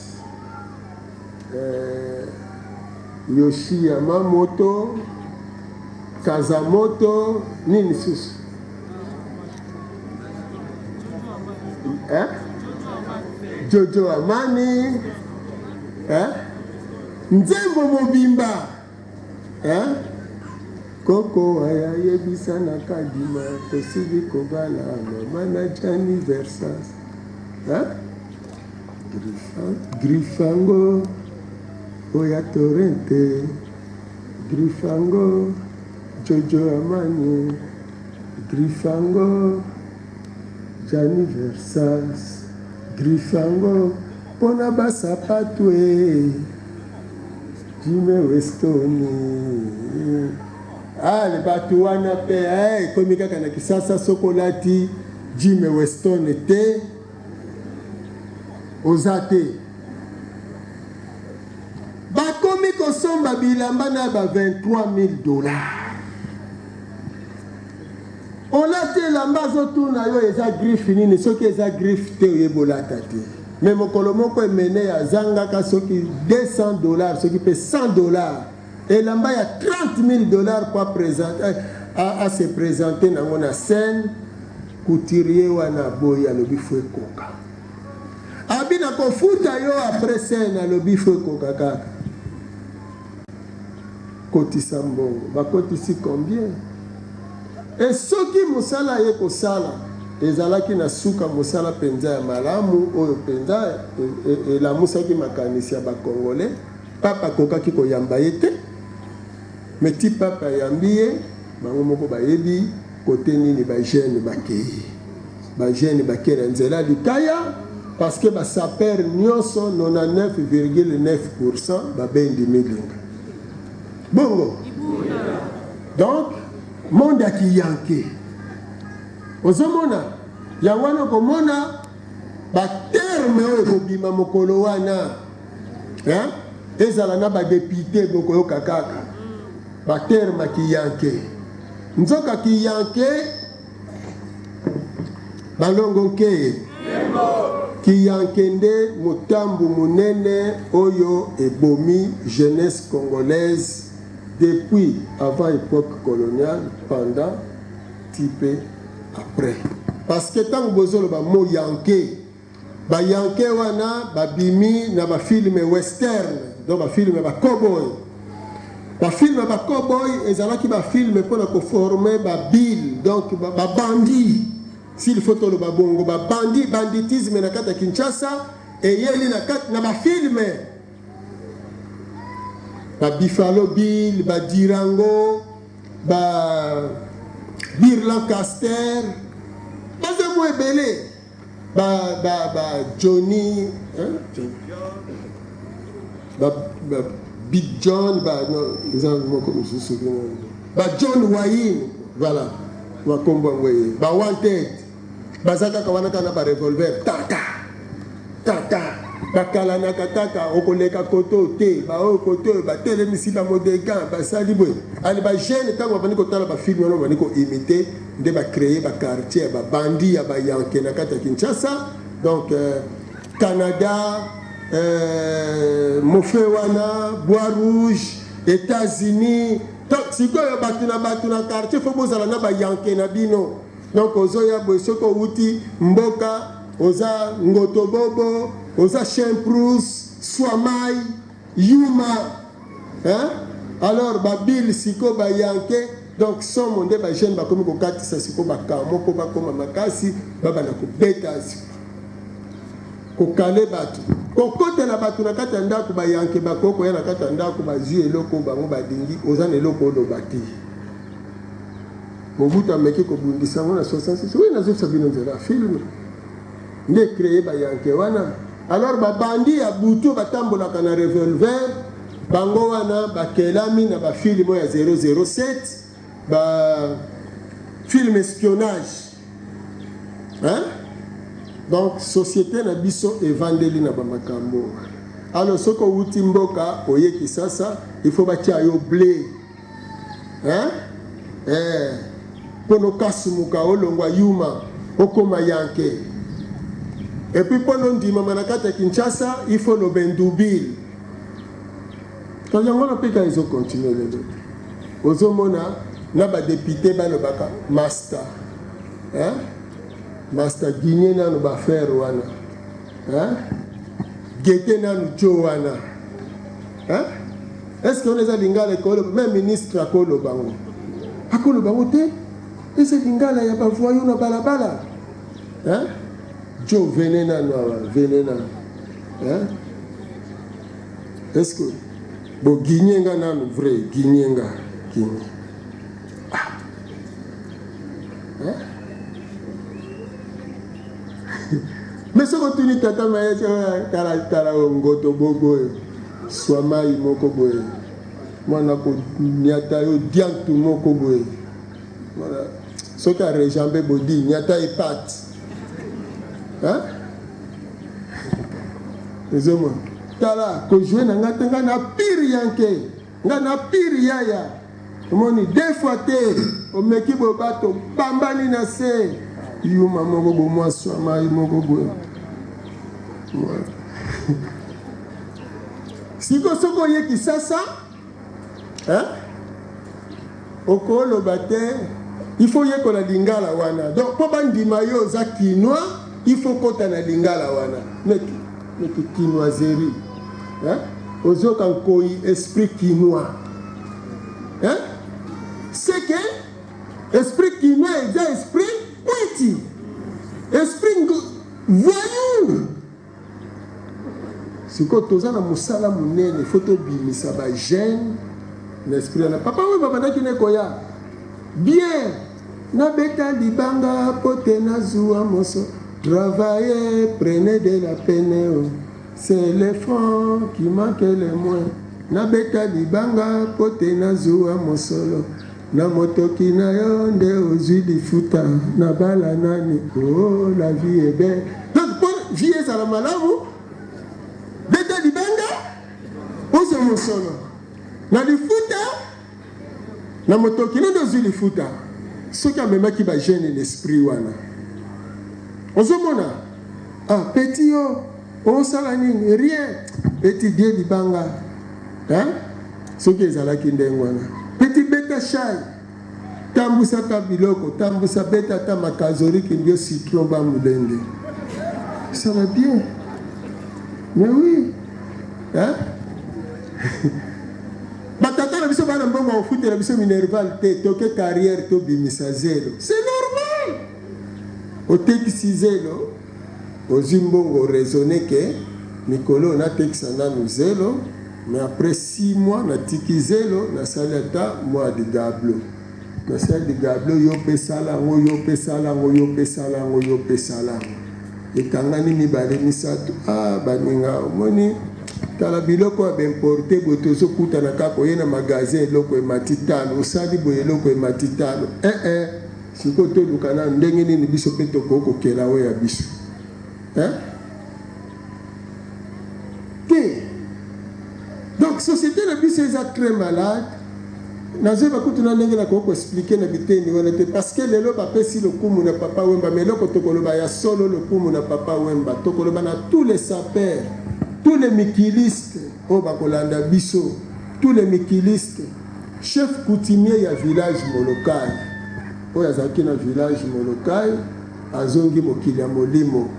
eh, Yoshi Yamamoto, Kazamoto, nini susu eh? Jojo Amani eh? Nzembo mobimba eh? Koko aya yebisa na Kadima tosili kobala mama na Gianni Versace eh? Grifango oya Torrente Grifango Jojo Amani Grifango Gianni Versace Grifango pona ba sapatu e Jimmy Weston Ale bato wana pe eh, ekomi kaka na Kisasa soki olati Jimmy Weston te oza te. Bakomi kosomba bilamba na ba 23000 dollars. Olati elamba azotuna yo eza griffe nini, soki eza griffe te oyebi olata te. Me mokolo moko emene azangaka soki 200 dollars soki pe 100 dollars elamba ya 30000 dollars po a se presenter nango na scène. Couturier wana aboyi, alobi fo ekoka. Abi nakofuta yo après scène, alobi fo ekoka kaka. Kotisa mbongo, bakotisi combien? Et soki mosala aye kosala ezalaki na suka mosala penza ya malamu oyo penza elamusaki makanisi ya ba Congolais, Pape akokaki koyamba ye te, mais ti Pape ayambi ye, bango moko bayebi kote nini ba jeunes bakeyi. Ba jeunes bake na nzela likaya parce que ba sapeurs nionso 99,9% babendi milinga. Bongo donc monde ya kiyanke ozomona yango wana okomona ba terme oyo ekobima mokolo wana hein? Ezala na ba depute bokoyoka kaka ba terme ya kiyanke. Nzoka kiyanke Balongo nkeye kiyanke nde motambu monene oyo ebomi jeunesse congolaise depuis avant epoque coloniale pendant ti pe après. Parce que tango bozoloba mot yanke, Ba yanke wana ba bimi na ba film western, donc ba film ya ba cowboy. Ba film ya ba cowboy ezalaki ba film pona ko former ba bill, donc ba bandits. S'il faut toloba bongo, ba bandits, banditisme na kati ya Kinshasa eyeli na kati na ba film. Ba Buffalo Bill, ba Durango, ba Bill Lancaster, baza mwa ebele. Ba ba ba Johnny hein? Ba, ba Big John ba non eza moko mosusu ba John Wayne voilà bakombo yango ye ba wanted baza kaka wana kaka na ba revolver tata tata bakalanaka kaka okoleka koto te baoyo koto oyo batelemisi bamodegan basali boye ale bajeune ntango babandi kotala bafilme wana babandi koimite nde ba cree ba quartier ya ba bandit ya ba yanke na kati ya Kinshasa donc euh, Canada euh, mofe wana bois rouge États-Unis sikoyo bato na bato na quartier fo bozala na bayanke na bino donc ozoya boye soki owuti mboka oza ngotobobo oza chimprous swamai Yuma hein alors ba bill siko ba yanke donc somo nde ba jeune bakomi kokatisa siko ba kamo po bakoma makasi babanda kobeta kokale bato kokotela bato na kati ya ndako bayanke bakoki koya na kati ya ndako bazwi eloko bango balingi oza na eloko oloba te Mobutu ameki kobundisa yango na 66 oyo nazopesa bino nzela film nde ecreye bayanke wana. Alors ba bandits ya butu batambolaka na revolver, bango wana bakelami na ba film ya 007, ba film espionnage. Hein? Donc société na biso evandeli na ba makambo. Alors soki owuti mboka oye Kisasa, il faut batia yo ble. Hein? Eh, mpo nokasumuka olongwa yuma okoma yanke. Et puis mpo nondimama na kati ya Kinshasa, il faut loba ndubile. To yango na peka ezo continuer lelo te. Ozomona na ba député balobaka master. Hein? Master guignez nanu ba affaire wana. Hein? Gete nanu jo wana. Hein? Est-ce que on eza lingala ekoloba même ministre akoloba ngo? Akoloba ngo te. Eza lingala ya ba voyous na balabala. Hein? Jo venez nanu awa, venez nanu. Hein? Est-ce que bo guignez nga nanu vrai, guignez nga, guignez. Ah. Hein? Mais soki otuni tata mayesi tala tala oyo ngoto bobo oyo swa mai moko boye mwana konyata yo diantu moko boye soki arejambe bodi nyata epate ezomona tala kojoue na ngai te ngai na pire yanke Nga na pire yaya omoni deux fois te omeki boye bato bambani na se yuma moko bo mwa swamai moko boye siko soki oye kisasa hein? Okoloba te il faut yekola lingala wana donc mpo bandima yo oza kinois il faut kota na lingala wana meki meki kinoiserie hein? Ozoka nkoyi esprit kinois hein? C'est que esprit kinois eza esprit kwiti esprit voyou. Sikoyo toza na mosala monene, faut tobimisa ba jeunes na esprit wana. Papa oyo babandaki ne koya bien, nabeta libanga po te nazua moso, travailler prenez de la peine oh. C'est le franc qui manque le moins, nabeta libanga po te nazua mosolo na motoki na yo nde ozwi lifuta na bala nani oh la vie est belle. Donc po vie ezala malamu, beta libanga ozwa mosolo na lifuta na motoki nde ozwi lifuta. Soki amemaki ba jeune na esprit wana, ozomona ah petit yo osala nini rien petit die libanga hein? Soki ezalaki ndenge wana petit beta shai tambusa ata biloko tambusa beta ata makazori kimbio citron ba mulenge ça va bien mais oui hein? Batata na biso bana mbongo ya kofutela biso minerval te, toke carrière tobimisa zelo, c'est normal. Otekisi zelo, ozwi mbongo, raisonne ke mikolo oyo natekisa nanu zelo, mais après 6 mois natiki zelo, nasali ata mwa ligablo, nasali ligablo, yo pe sala yango, yo pe sala yango, yo pe sala yango, yo pe sala yango, ekangani mibale misato. Ah baninga, omoni tala biloko ya baimporte boye, tozokutana kaka oye na magasin eloko emati talo, osali boye eloko emati talo. Eh eh, sikoyo toluka na ndenge nini biso mpe tokoki kokela oyo ya biso eh? Te. Donc société na biso eza très malade. Nazoyeba kutu na ndenge nakoki koexplike na biteni wana te, parce que lelo bapesi lokumu na Papa Wemba, mais eloko tokoloba ya solo lokumu na Papa Wemba, tokoloba na tous les sapeurs, tous les mikilistes oyo bakolanda biso, tous les mikilistes, chef coutumier ya village Molokai oyo azalaki na village Molokai azongi mokili ya molimo.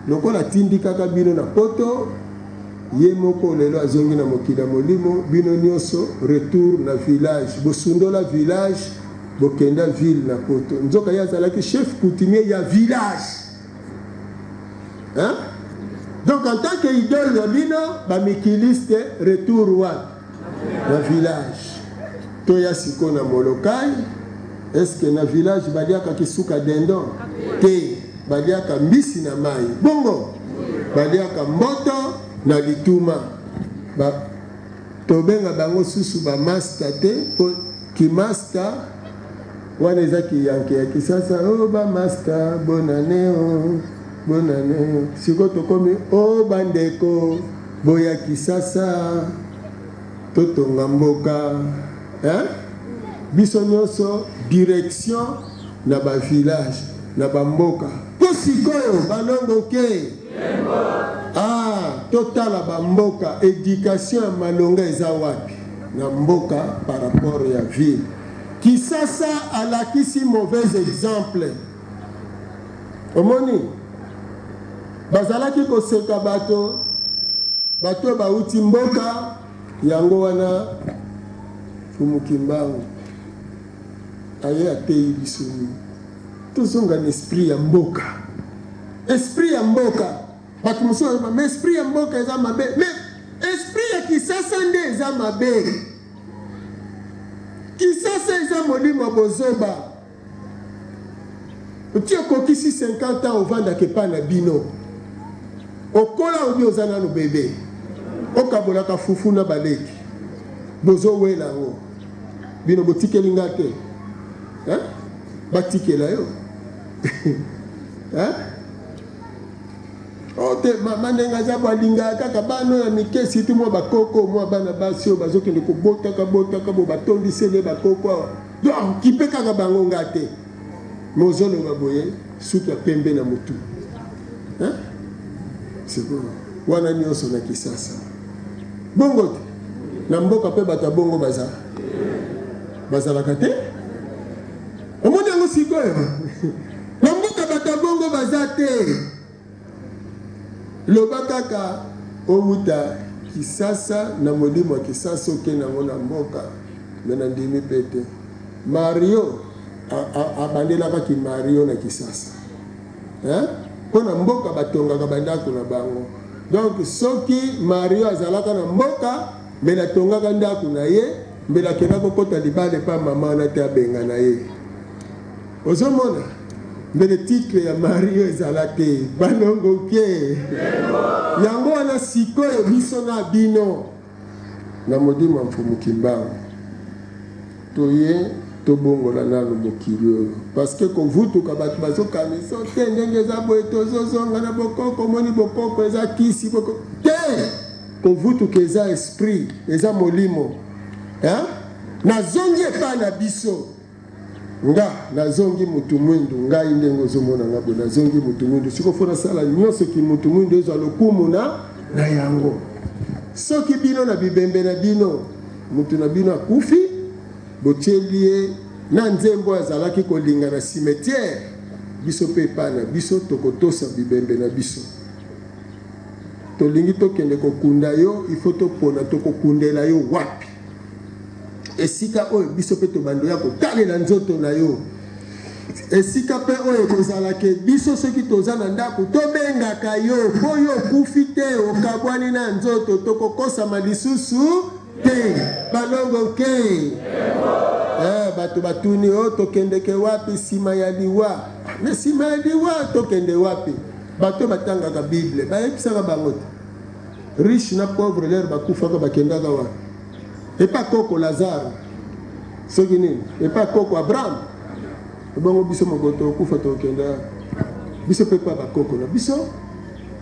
Lokola atindikaka bino na poto, ye moko lelo azongi na mokili ya molimo, bino nioso retour na village, bosundola village bokenda ville na poto. Nzoka ye azalaki chef coutumier ya village. Hein? Donc en tant que idole na bino ba mikiliste retour wapi? Na village. Toya siko na Molokai, est-ce que na village baliaka kisuka dindon? Te. Baliaka mbisi na mayi. Bongo? Baliaka mboto na lituma. Ba, tobenga bango susu ba masta te po ki masta wana eza kiyanke ya Kisasa. Oh ba masta, bonane oh, bonane. Sikoyo tokomi oh bandeko boya Kisasa totonga mboka hein? Biso nyonso direction na ba village na ba mboka po sikoyo balongo ke ah totala ba mboka education ya malonga eza wapi na mboka par rapport ya ville. Kisasa alakisi mauvais exemple. Omoni bazalaki koseka bato Bato oyo bawuti mboka yango wana Mfumu Kimbangu aye ateyi biso nini? Tozonga na esprit ya mboka, esprit ya mboka. Bato mosusu baloba mais esprit ya mboka eza mabe, mais esprit ya Kisasa nde eza mabe. Kisasa eza molimo ya bozoba. Ti okokisi 50 ans ovandaka epai na bino, okola obi oza nanu bebe, okabolaka fufu na baleki, bozowela yango bino botikeli nga te hein? Batikela yo hein? Oh te mama ndenge aza bo alingaka kaka bana oyo ya mike surtout mwa bakoko mwa bana basi oyo bazokende kobotaka botaka bo batondisele bakoko awa donc kipe kaka bango nga te mozoloba boye suki ya pembe na motu hein? Sikoyo wana nyonso na Kisasa bongo te na mboka mpe bato ya bongo baza bazalaka te omoni yango sikoyo Na mboka bato ya bongo baza te. Loba kaka owuta Kisasa na molimo ya Kisasa okende yango na mboka mais na ndimi pe te. Mario abandelaka ki Mario na Kisasa hein? Po na mboka batongaka ba ndako na bango. Donc soki Mario azalaka na mboka mbele atongaka ndako na ye mbele akenda kokota libala epa mama wana te abengana ye. Ozo mona mbele titre ya Mario ezala te balongo ke yango wana sikoyo biso na bino na molimo ya Mfumu Kimbangu toye tobongola nanu mokili oyo parce que kovutuka bato bazokanisa te ndenge eza boye tozozonga na bokoko omoni bokoko eza kisi boko te kovutuka eza esprit eza molimo hein? Nazongi epai na biso Nga nazongi mutu mwindu ngai ndenge ozomona nga boye nazongi mutu mwindu siko fo nasala nyonso ki mutu mwindu ezwa lokumu na na yango soki bino na bibembe na bino mutu na bino akufi botieli ye na nzembo oyo azalaki kolinga na cimetière biso mpe epai na biso tokotosa bibembe na biso tolingi tokende kokunda yo ifo topona tokokundela yo wapi Esika oyo biso mpe tobando ya kotalela nzoto na yo, esika mpe oyo ekozala ke biso soki toza na ndako tobengaka yo mpo yo okufi te, okabwani na nzoto, tokokosama lisusu te. Balongo nke eh, bato batuni o oh, tokendeke wapi nsima ya liwa? Me nsima ya liwa tokende wapi? Bato batangaka Bible bayebisaka bango te riche na pauvre lere bakufaka bakendaka wapi? Epa koko Lazare soki nini, epa koko Abraham. Ebongo biso moko tokufa tokenda biso mpe pa bakoko na biso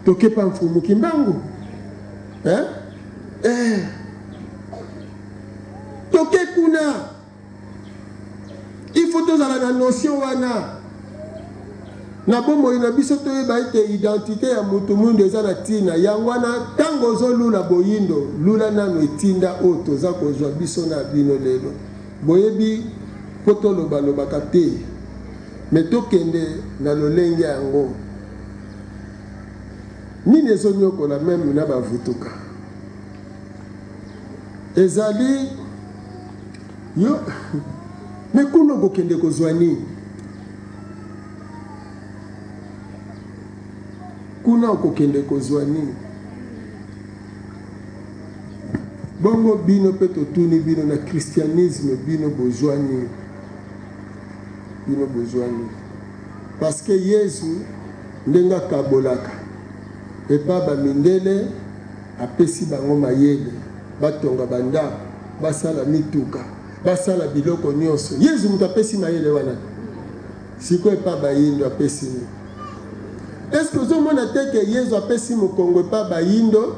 tokepa mfumu Kimbangu eh? Eh. Toke kuna Il faut tozala na notion wana na bomoi na biso, toyeba ete identite ya mutu mwindo eza na ntina. Yango wana ntango ozolula boyindo, lula nanu etinda oyo toza kozwa biso na bino lelo. Boyebi mpo tolobalobaka te, me tokende na lolenge yango. Nini ezonyokola meme na bavutuka ezali Yo mais kuna okokende kozwa nini? Kuna okokende kozwa nini? Bongo bino mpe totuni bino na christianisme bino bozwa nini? Bino bozwa nini? Parce que Yesu ndenge akabolaka. Epa ba mindele apesi bango mayele batonga ba ndako, basala mituka, basala biloko nionso. Yezu moto apesi mayele wana te? Sikoyo epa bayindo apesi nini? Est ce que ozomona te ke Yezu apesi mokongo epa bayindo?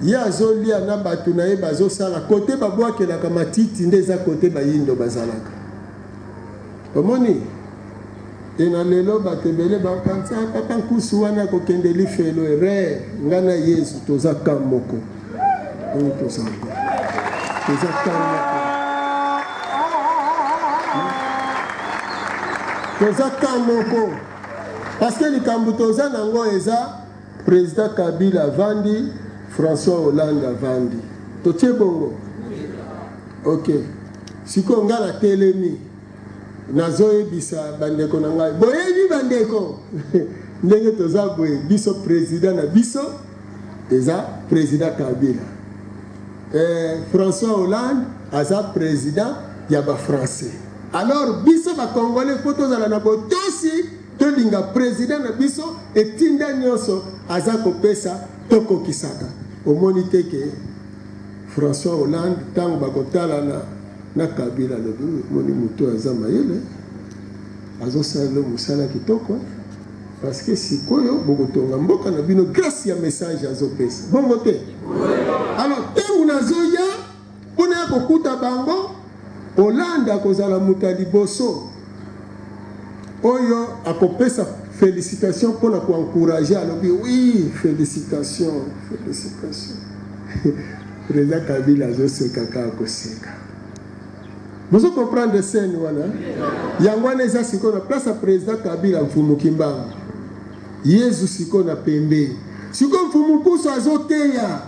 Ye azolia na bato na ye bazosala kote babwakelaka matiti nde eza kote bayindo bazalaka. Omoni? E na lelo bato ebele bakanisa ah, papa nkusu wana akokende lifelo erreur. Nga na Yezu toza camp moko. Oyo toza toza camp moko. Toza camp moko. Parce que likambo toza nango eza President Kabila avandi, François Hollande avandi. Totie bongo? Ok. Sikoyo nga natelemi nazoyebisa bandeko na ngai, boyebi bandeko ndenge toza boye, biso president na biso eza president Kabila. Eh, François Hollande aza president ya ba français. Alors biso ba congolais faut tozala na botosi Tolinga president na biso etinda nionso aza kopesa tokokisaka. Omoni te ke François Hollande tango bakotalana na Kabila alobi omoni moto oyo aza mayele azosalela mosala kitoko parce que sikoyo bokotonga mboka na bino grâce ya message azopesa bongo te. Alors tango nazoya Mpo naya kokuta bango, Hollande akozala moto ya liboso oyo akopesa felicitation mpo na ko encourager, alobi oui felicitation, felicitation. President Kabila azoseka kaka koseka. Bozo comprendre scène wana? Yango wana eza sikoyo na place ya President Kabila Mfumu Kimbangu. Yezu sikoyo na pembeni. Sikoyo Mfumu Nkusu azoteya.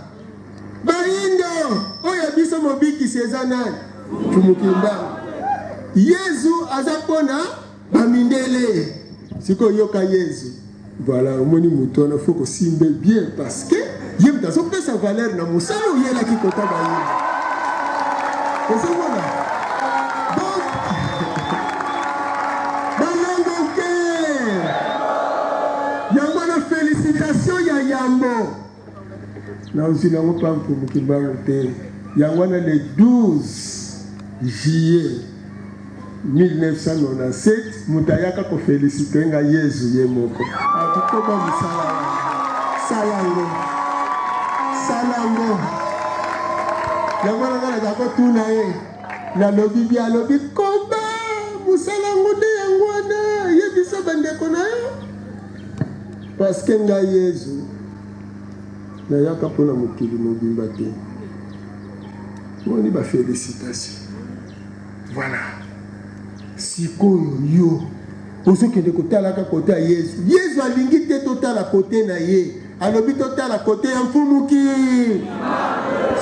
Bayindo oyo ya biso mobikisi eza nani? Mfumu Kimbangu. Yezu aza pona bamindele. Sikoyo yoka Yezu. Voilà, omoni moto wana faut kosimbe bien parce que ye moto azopesa valeur na mosala oyelaki kota bayindo. Ozomona? Donc balongoke yango wana félicitation ya yambo Nazwi nango pa Mfumu Kimbangu te. Yango wana le 12 juillet 1997 moto ayaka ko felicite nga Yezu ye moko. Akokoma mosala wana. Sala yango. Sala yango. Yango wana nga naza kotuna ye. Nalobi bi alobi koba mosala yango nde yango wana yebisa bandeko na yo. Parce que nga Yezu nayaka mpo na mokili mobimba te. Moni ba felicitations. Voilà. Sikoyo yo ozokende kotalaka kote ya Yezu. Yezu alingi te totala kote na ye. Alobi totala kote ya Mfumuki.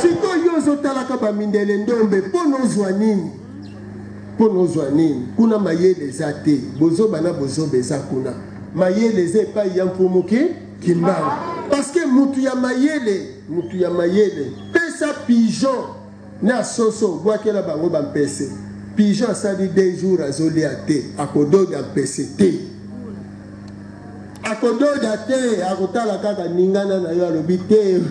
Sikoyo yo ozotalaka bamindele ndombe mpo nozwa nini? Mpo nozwa nini? Kuna mayele eza te. Bozoba na bozoba eza kuna. Mayele eza epai ya Mfumu ki Kimbangu. Parce que mutu ya mayele, mutu ya mayele, pesa pigeon na soso bwakela bango ba mpese. Pigeon asali deux jours azolia te, akododa mpese te. Akododa te, akotala kaka ningana na yo alobi te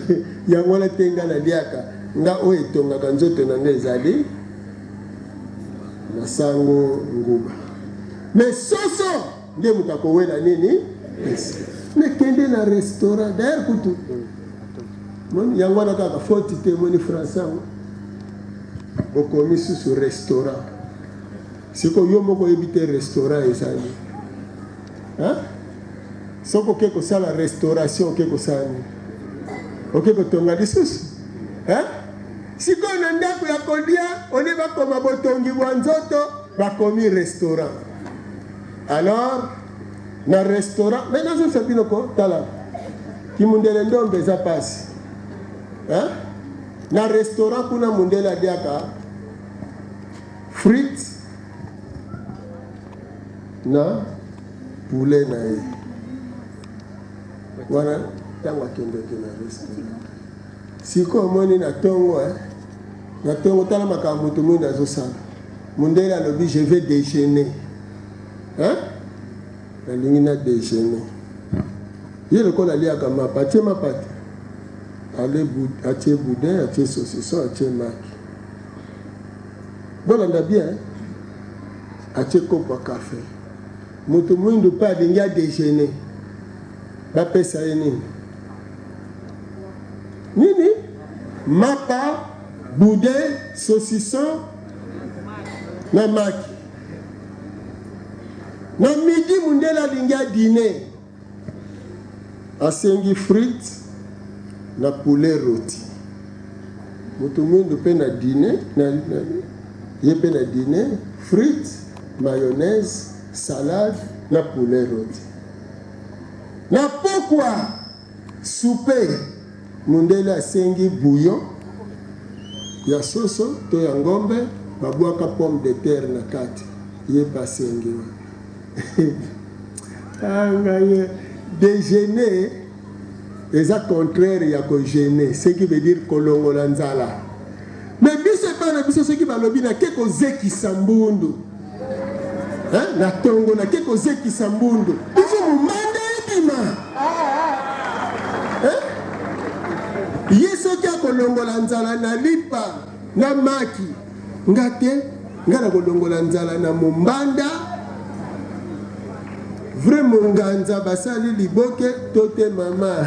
yango wana te nga naliaka. Nga oyo etongaka nzoto na nga ezali masango nguba. Mais soso nde moto akowela nini pesi me kende na restaurant d'ailleurs kutu moni yango wana kaka foti te moni français yango bokomi susu restaurant sikoyo yo moko oyebi te restaurant ezali soki oke kosala restauration oke kosala nini oke kotonga lisusu sikoyo na ndako ya kolia olie bakoma botongi bwa nzoto bakomi restaurant Alors na restaurant mais nazongisa bino ko tala kimundele ndombe eza pasi hein? Na restaurant kuna mundele aliaka frites na poulet na ye wana ntango akendeke na restaurant sikoyo omoni na tongo eh? Na tongo tala makambo moto mwindu azosala. Mundele alobi je vais dejeuner. Hein? Nalingi na dejeuner. Ye lokola aliaka mapa, atie mapa te? Ale atie boudin, atie saucisson, atie maki. Bolanda bien, atie kopo ya cafe. Moto mwindu pe alingi a dejeuner. Bapesa ye nini? Nini? Mapa, boudin, saucisson na maki. Na midi mundele alingi a diner. Asengi frites na poulet roti. Moto mwindu pe na diner na, na, ye pe na diner frites, mayonnaise, salade na poulet roti. Na pokwa souper mundele asengi bouillon ya soso to ya ngombe babwaka pomme de terre na kati ye pe asengi wana. Ah, ngai dejeuner eza contraire ya ko jeûner, ce qui veut dire kolongola nzala. Mais biso epai na biso soki balobi nake kozekisa mbundu hein, na tongo nake kozekisa mbundu, il faut momanda ebima hein? Ye soki akolongola nzala na lipa na maki Nga te, nga nakolongola nzala na mombanda. Vrai monganza basali liboke to te mama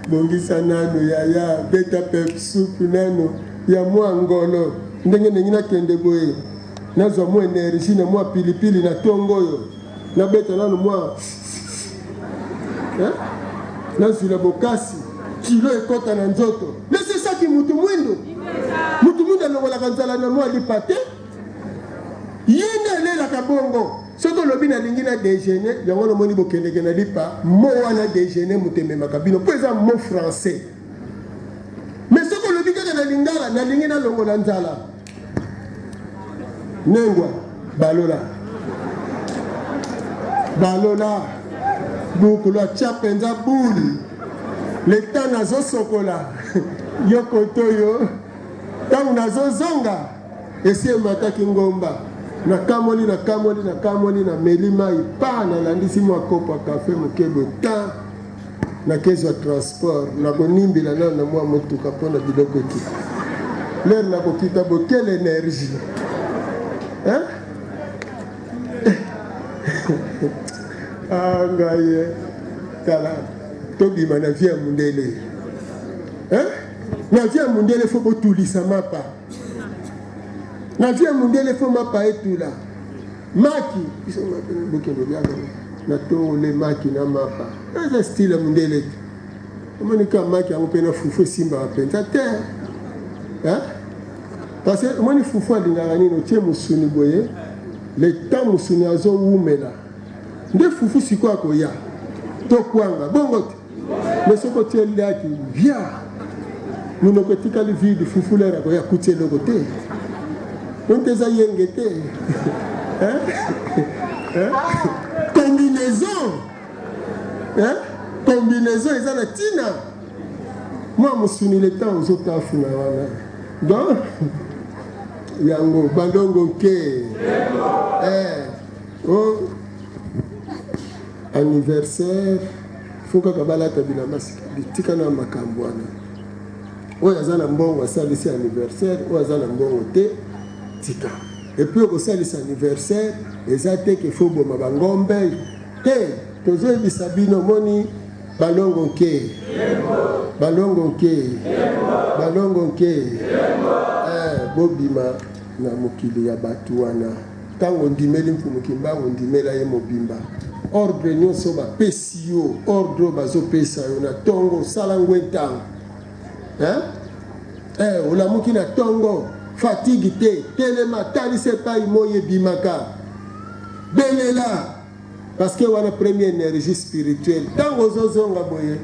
bongisa nanu yaya beta pep soup nanu ya mwa ngolo ndenge ndenge nakende boye nazwa mwa energie na mwa pilipili na tongo oyo nabeta nanu mwa nazwila bokasi kilo ekota na nzoto nesesaki mutu mwindu mutu mwindu alongolaka nzala na mwa lipa te ye nde alelaka bongo soki olobi nalingi na dejeuner yango nomoni bokendeke na lipa mo wana dejeuner moto ememaka bino mpo eza mo français mais soki olobi kaka na lingala nalingi nalongola nzala Nengwa balola balola bukulu atya mpenza boule leta nazosokola yo kotoyo ntango nazozonga esi emataki ngomba nakamoli nakamoli nakamoli nameli mai pa nalandisi mwa kopo ya kafe moke boye ta Nakezwa transport, nakonimbila nano na mwa motuka mpo na biloko ekita. Lere nakokita bo quelle energie hein? Ah ngai eh. Tala tobima na vie ya mundele hein? Na vie ya mundele fo botulisa mapa na vie ya mundele fo mapa etula Maki biso bokende liaka na tongo le maki na mapa eza style ya mundele te omoni ka maki yango mpe na fufu esimbaka mpenza te parce que omoni fufu alingaka nini otie mosuni boye le temps mosuni azowumela nde fufu sikoyo akoya to kwanga bongo te Mais soki otie liaki via monoko etikali vide fufu lere akoya akuti eloko te onte eza yenge te combinaison combinaison eza na ntina mwa mosuni le temps ozotafuna wana donc yango bandongo nke eh, oh. Anniversaire faut kaka balata bilamba sika bitika na makambo wana oyo aza na mbongo asalisi anniversaire oyo aza na mbongo te tika epuis okosalisa anniversaire eza te ke fo boma bangombe te tozoyebisa bino moni balongo nke balongo nke balongo nke eh, bobima na mokili ya bato wana Tango ondimeli Mfumu Kimbangu, ondimela ye mobimba. Ordre nionso bapesi yo, ordre oyo bazopesa yo na tongo, sala ngwe ntango. Hein? Eh, olamuki na tongo, fatigue te, telema, talisa epai moi ebimaka. Belela! Parce que wana première énergie spirituelle. Tango ozozonga boye,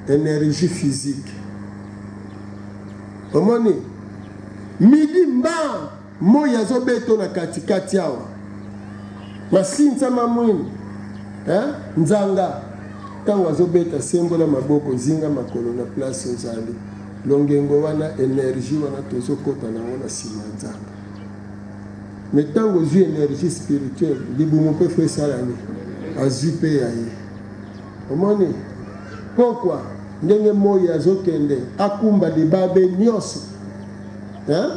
énergie physique. Omoni? Midi mba Moyi azo beto na kati kati awa masinsa ma mwini hein nzanga tango azo beta sembola maboko zinga makolo na place ozali longengo wana energie wana tozo kota nango na sima ya nzanga mais tango ozui energie spirituelle libumu pe fo esala nini azui pe ya ye omoni. Pokwa, ndenge moi azokende, akumba libabe nyonso. Hein?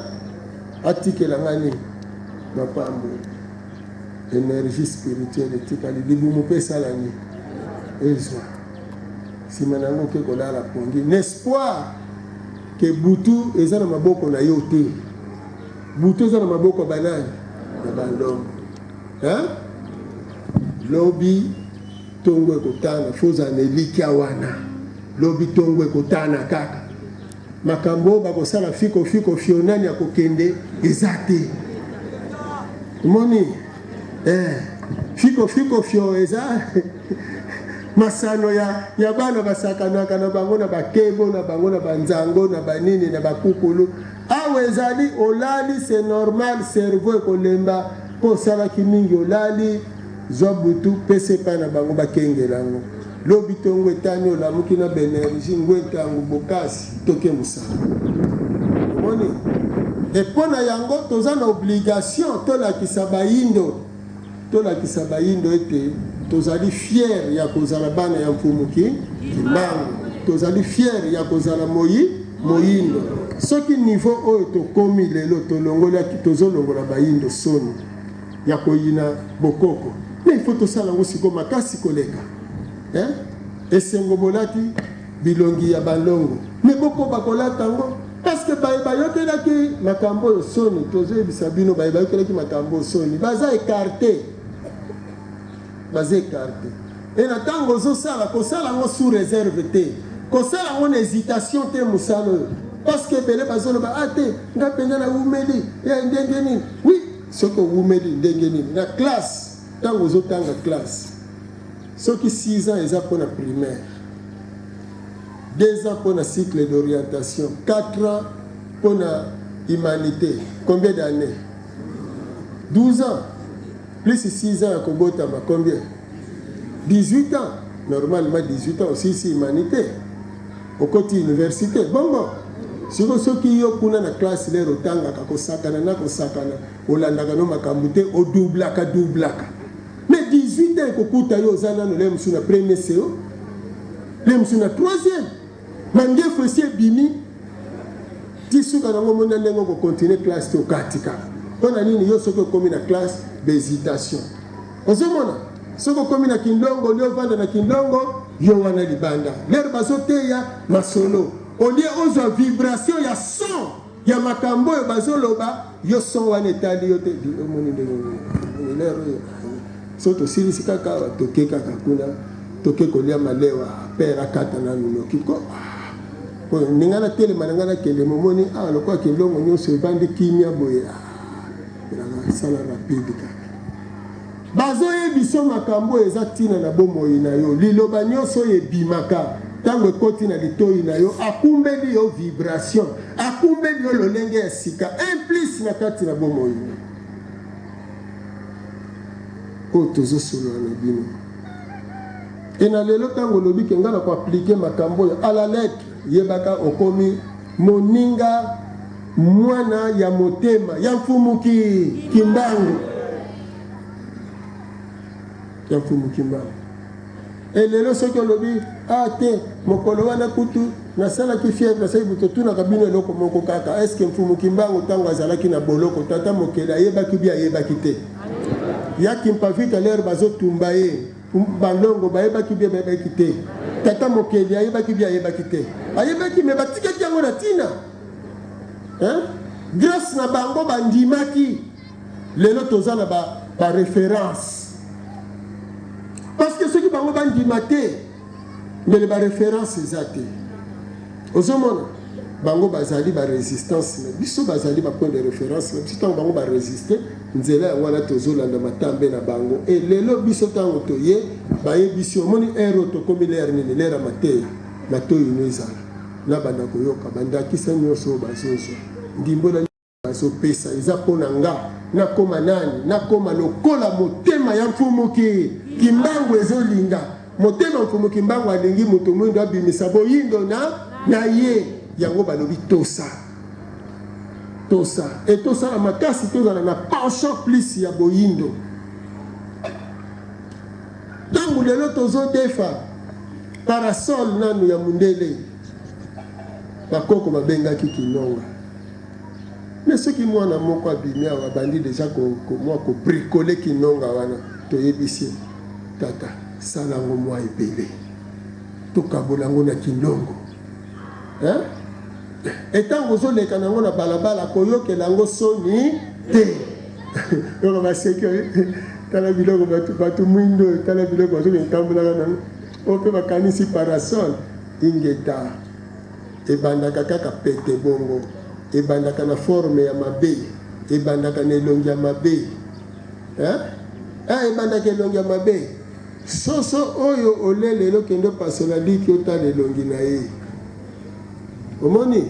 Atikela nga nini? Mapamboli. Energie spirituelle etikali, libumu mpe esala nini? Ezwa. Nsima na yango oke kolala pongi. N'espoir ke butu eza na maboko na yo te. Butu eza na maboko ya banani? Ya bandongo. Hein? Lobi tongo ekotana, faut ozala na elikya wana. Lobi tongo ekotana kaka. Makambo oyo bakosala fiko fiko fio nani akokende eza te. Omoni? Eh, fiko fiko fio eza masano ya, ya bana basakanaka na bango na bakebo na bango na banzango na banini na bakukulu. Awa ezali olali, c'est normal, cerveau ekolemba mpo osalaki mingi, olali zwa butu pesa epai na bango bakengela yango. Lobi tongo etani olamuki na ba energie ngwe ntangu bokasi toke mosala. Omoni? Et mpo na yango toza na obligation tolakisa bayindo, tolakisa bayindo ete tozali fier ya kozala bana ya Mfumu Kimbangu, tozali fier ya kozala moyi moyindo. Soki niveau oyo tokomi lelo tolongolaki, tozolongola bayindo soni ya koyina bokoko, mais il faut tosala yango sikoyo makasi koleka. Hein? Esengo bolati bilongi ya balongo, mais bokoba kolata yango parce que baye bayokelaki makambo oyo soni, tozoyebisa bino baye bayokelaki makambo oyo soni baza écarté, baza écarté. E na ntango ozosala, kosala yango sous réserve te, kosala yango na hésitation te, mosala oyo, parce que ebele bazoloba ah te, nga mpenza nawumeli ya ndenge nini. Oui, soki owumeli ndenge nini na classe, ntango ozotanga classe, soki 6 ans eza mpona primaire, 2 ans mpona cycle d'orientation, 4 ans mpona humanité, combien d'années? 12 ans plus 6 ans ya kobotama, combien? 18 ans. Normalement 18 ans osilisi humanité, okoti université. Bongo siko soki yo kuna na classe lero otangaka kosakana na kosakana, olandaka no makambo te, odoublaka doublaka, mais 18 ans ekokuta yo oza nano le mosusu na premier CO, le mosusu na troisième, mangefu esi ebimi ti suka nango. Omoni na ndenge okocontinue classe te, okati kaka. Mpo na nini? Yo soki okomi na classe, bahésitation ozomona. Soki okomi na kindongo, olie ovanda na kindongo, yo wana libanda lere bazoteya masolo, olie ozwa vibration ya son ya makambo oyo bazoloba, yo son wana etali yo te. Omoni ndenge lere oyo so tosilisi kaka awa, toke kaka kuna, toke kolia malewa, pere akata nanu noki ko oyo ndenge natelema na ngai nakende. Momoni awa lokola kindongo nyonso evandi kimia boye, sala rapide kaka. Bazoyebiso makambo oyo eza ntina na bomoi na yo. Liloba nyonso oyo ebimaka, ntango ekoti na litoi na yo, akumbeli yo vibration, akumbeli yo lolenge ya sika, un plus na kati na bomoi na yo. Oyo tozosolola na bino e na lelo, ntango olobi ke ngai na koappliquer makambo oyo à la lettre, yebaka okomi moninga mwana ya motema ya Mfumu Kimbangu, ya Mfumu Kimbangu. E lelo soki olobi a te, mokolo wana kutu nasalaki fièvre, nasalaki, totunaka bino eloko moko kaka: est-ce Mfumu Kimbangu, ntango azalaki na boloko, tata mokeli ayebaki bi ayebaki te? Ya Kimpavita, lere bazotumba ye, balongo bayebaki bie bayebaki te? Tata mokeli ayebaki bie ayebaki te? Ayebaki, mais batikaki yango na ntina, hein? Grâce na bango bandimaki, lelo toza na baréférence ba, parce que soki bango bandima te, mbele baréférence eza te. Ozomona bango bazali barésistance na biso, bazali bapoint de référence na biso. Ntango bango barésister, nzela yango wana tozolanda matambe na bango. E lelo biso ntango toye, bayebisi, omoni ere oyo tokomi, lere nini? Lere ya mateya. Matoyi no ezala na banda koyoka bandakisa nyonso oyo bazozwa, ndimbola bazopesa eza mpo na nga nakóma nani? Nakóma lokola motema ya Mfumu Kimbangu ezolinga. Motema Mfumu Kimbangu alingi moto mwindo abimisa boyindo na ye. Yango balobi tosa, tosa e tosala makasi, tozala na penchant plus ya boyindo. Ntango lelo tozodefa Parasol nanu ya mundele bakoko babengaki kinonga. Mais soki mwana moko abimi awa abandi deja ko, ko, mwa ko bricoler kinonga wana, toyebisi ye tata sala yango mwa ebele tokabola yango na kinongo hein? Etango ozoleka na yango na balabala koyokela yango soni te. Yoka baseki tala biloko bato bato mwindo oyo tala biloko bazokende tambolaka nango oyo mpe bakanisi parasol ingeta ebandaka kaka pete bongo ebandaka na forme ya mabe ebandaka na elongi ya mabe eh? Eh, ebandaka elongi ya mabe soso oyo ole lelo kende opasola liki otala elongi na ye Omoni?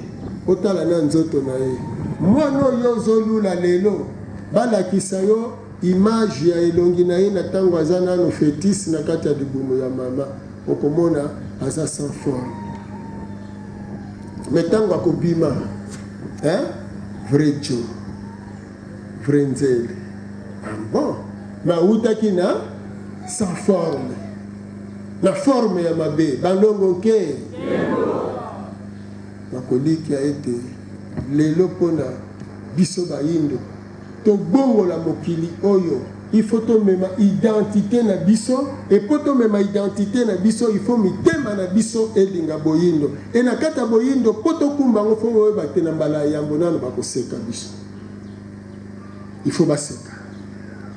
Otala na nzoto na ye. Mwana oyo ozolula lelo, balakisa yo image ya elongi na ye na tango aza nano fetus na kati ya libumu ya mama, okomona aza sans forme. Mais tango akobima, hein? Vrai djo. Vrai nzele. Ah bon? Mais awutaki na sans forme. Na forme ya mabe. Balongo nke. Nakolikia ete lelo mpo na biso bayindo tobongola mokili oyo, il faut tomema identite na biso, et mpo tomema identite na biso il faut mitema na biso elinga boyindo, et na kati ya boyindo mpo tokumba yango faut boyeba te na mbala ya yambo nano bakoseka biso. Il faut baseka.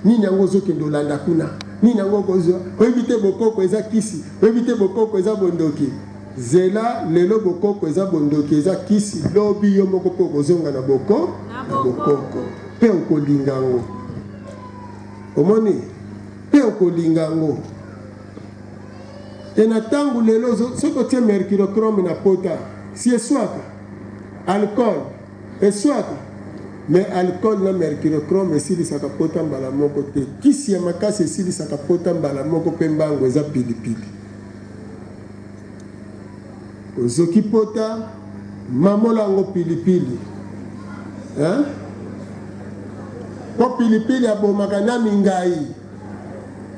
Nini yango ozokende olanda kuna? Nini yango okozwa? Oyebi te bokoko eza kisi, oyebi te bokoko eza bondoki. Zela lelo bokoko eza bondoki eza kisi, lobi yo moko mpe okozonga na boko na bokoko mpe okolinga yango. Omoni? Mpe okolinga yango. E na ntango lelo soki otie mercurochrome na pota, si eswaka alcool Eswaka mais alcool na mercurochrome esilisaka pota mbala moko te. Kisi ya makasi esilisaka pota mbala moko pe mbangu eza pilipili. Ozoki pota, mamola yango pilipili. Hein? Po pilipili abomaka na mingai.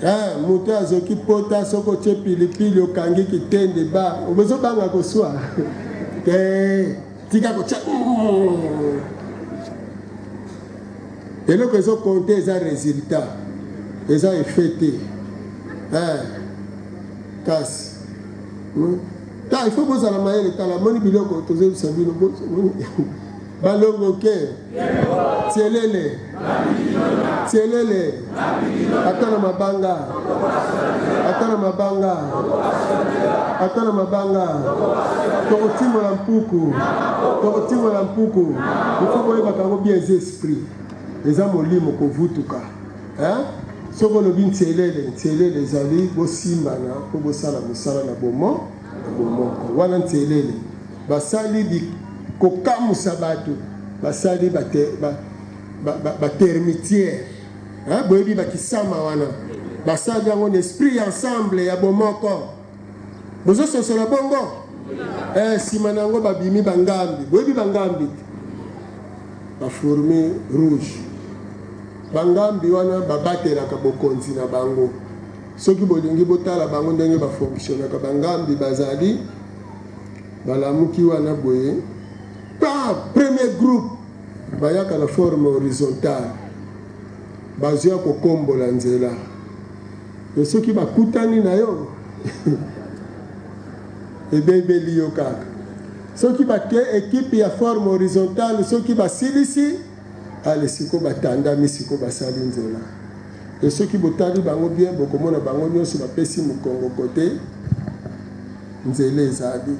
Hein, moto azoki pota soki otie pilipili okangi kitende ba obozobanga koswa te. Tika kotia eloko ezo compter eza resultat eza effet te eh, kasi hmm? ta il faut bozala mayele tala moni biloko tozoyebisa bino balongo ke tielele tielele ata na mabanga ata na mabanga ata na mabanga tokotimola mpuku tokotimola mpuku ifo boyebaka yango bien eza esprit eza molimo kovutuka soki olobi ntielele ntielele ezali bosimbana mpo bosala mosala na bomo na bomoko wana ntielele basali kokamusa bato basali batermitiere ba, ba, ba boyebi bakisama wana basali yango na esprit ya ensemble ya bomoko bozososola bongo eh, nsima na yango babimi bangambi boyebi bangambi te bafourmi rouge bangambi wana babatelaka bokonzi na bango soki bolingi botala bango ndenge bafonctionnaka bangambi bazali balamuki wana boye pa premier groupe bayaka na forme horizontale bazwa kokombola nzela e soki bakutani na yo ebebeli yo kaka soki bake ekipe ya forme horizontale soki basilisi ale siko batandami siko basali nzela e soki botali bango bien bokomona bango nyonso bapesi mokongo kote nzela ezali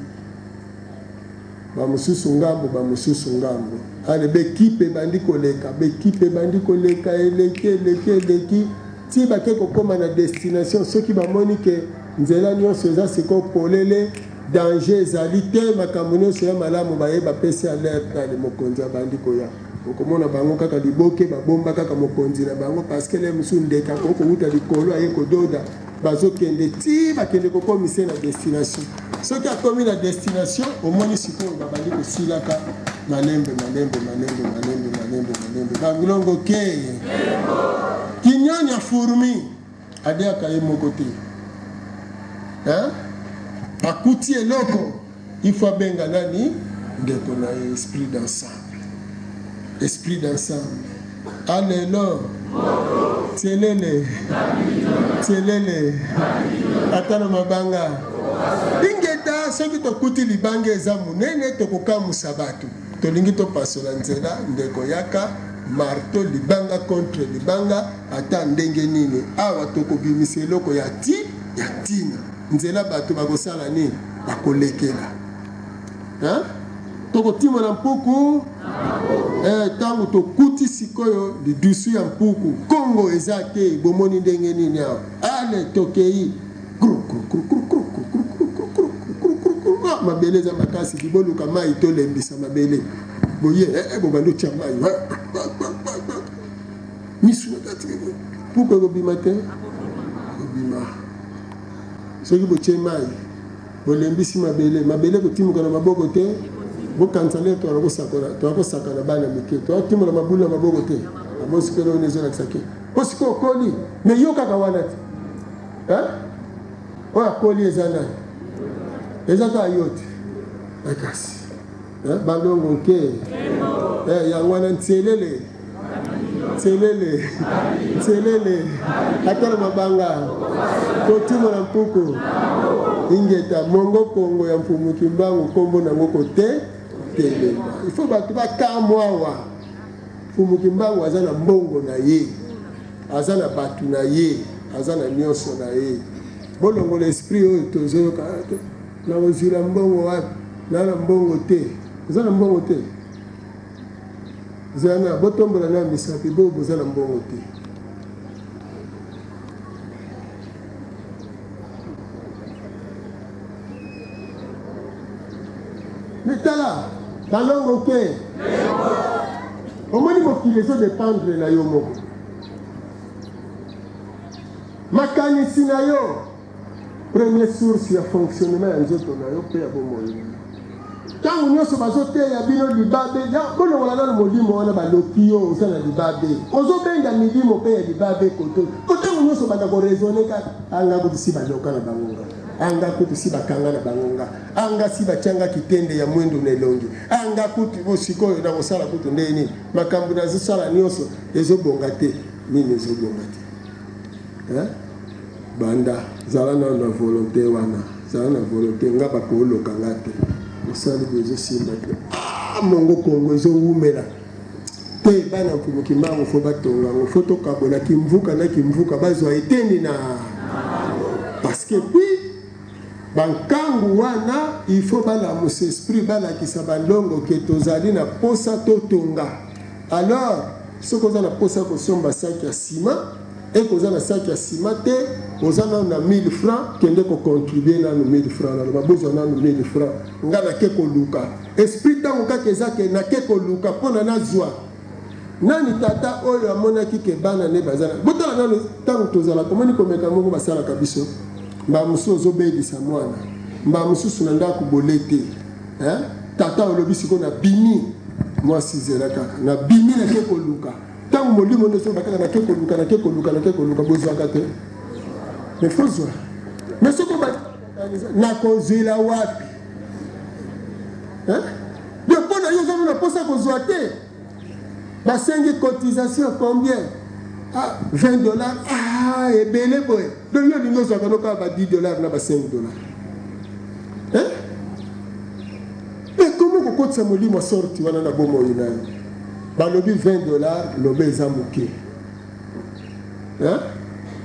bamosusu ngambo bamosusu ngambo ale bekipe ebandi koleka bekipe ebandi koleka eleki eleki eleki ti bake kokóma na destination soki bamoni ke nzela nyonso eza sikoyo polele danger ezali te makambo nyonso ya malamu baye bapesi alerte ale mokonzi abandi koya okomona bango kaka liboke babomba kaka mokonzi na bango parce que le mosusu ndeka akoki kowuta likolo aye kododa bazokende ti bakende kokomisa ye na destination soki akomi na destination omoni sikoyo babandi kosilaka malembe malembe malembe malembe malembe malembe bangilongo ke kinyanya fourmi aliaka ye moko te hein? Akuti eloko, il faut abenga nani? Ndeko na ye, esprit d'ensemble. Esprit d'ensemble. Alelo. Tielele. Tielele. Ata na mabanga. Ingeta, soki tokuti libanga eza monene, tokokamusa bato. Tolingi topasola nzela, ndeko yaka, marteau libanga contre libanga, ata ndenge nini. Awa tokobimisa eloko ya ti ya tina. Nzela bato bakosala nini? Bakolekela. Hein? Tokotimola mpuku eh, tango tokuti sikoyo lidusu ya mpuku Kongo eza te, bomoni ndenge nini awa? Ale tokei mabele eza makasi, boluka mai tolembisa mabele boye eh, eh, bobandi otya mai misu na kati mpuku ekobima te, ekobima soki botie mai Bolembisi mabele, mabele ekotimuka na maboko te. Bokanisa ndenge toyaka kosakola, toyaka kosakana bana mike, toyaka kotimola mabulu na maboko te. Abosi mpe eloko nini ezolakisa ke po sikoyo okoli, mais yo kaka wana te. Hein? Oyo akoli eza nani? Eza kaka yo te. Eh, kasi eh, balongo nke eh, yango wana ntielele ntielele ntielele ata na mabanga kotimola mpuku ingeta mongo kongo ya mfumu kimbangu nkombo nango kote telema ifo bato bakamwa awa mfumu kimbangu aza na mbongo na ye aza na bato na ye aza na nyonso na ye bolongola esprit oyo tozoyoka Nakozwila mbongo wapi? Na na mbongo te. Oza na mbongo te? Zela na botombola na misapi bo boza na mbongo te. Mais tala, balongo ke. Omoni mokili ezo dépendre na yo moko. Makanisi na yo Premier source ya fonctionnement ya nzoto na yo mpe ya bomoi na yo. Ntango nyonso bazoteya bino libabe, bolongola nano molimo wana baloki yo oza na libabe. Ozobenda milimo mpe ya libabe koto. Ko ntango nyonso banda ko raisonner kaka anga kutu si baloka na bango nga. Anga kutu si bakanga na bango nga. Anga si batianga kitende ya mwindu na elongi. Anga kutu bo sikoyo nakosala kutu ndenge nini? Makambo nazosala nyonso ezobonga te. Nini ezobonga te? Hein? Banda zala nanu na volonte wana zala na volonte nga bakoloka nga te osali boye ezosimba te ah, mongo kongo ezowumela te bana mfumu kimbangu fo batonga yango fo tokabola kimvuka na kimvuka bazwa eteni na parce que puis bankangu wana il faut balamusa esprit balakisa balongo ke tozali na posa totonga alors soki oza na posa kosomba saki ya sima Eko oza na sac ya ciment te, oza nanu na 1000 francs, kende ko contribuer nanu 1000 francs naloba bozwa nanu 1000 francs, nga nake koluka. Esprit tango kaka eza ke nake koluka pona nazwa. Nani tata oyo amonaki ke bana ne baza na botala nanu tango tozalaka omoni komeka moko basalaka biso mbala mosusu ozobebisa mwana mbala mosusu na ndako bole te hein? Tata olobi sikoyo nabimi mwasi zela kaka nabimi nake koluka Tango molimo nde ezoloba kaka nake koluka nake koluka nake koluka bozwaka te mais faut zwa mais soki nakozwela wapi de mpo na yo oza na mposa kozwa te basengi cotisation combien ah, 20 dollars ah, ebele boye donc yo olingi ozwaka no kaka ba 10 dollars na ba 5 dollars hein? Mais comment kokotisa molimo sorti wana na bomoi na yo? Balobi 20 dollars, loba eza moke. Hein?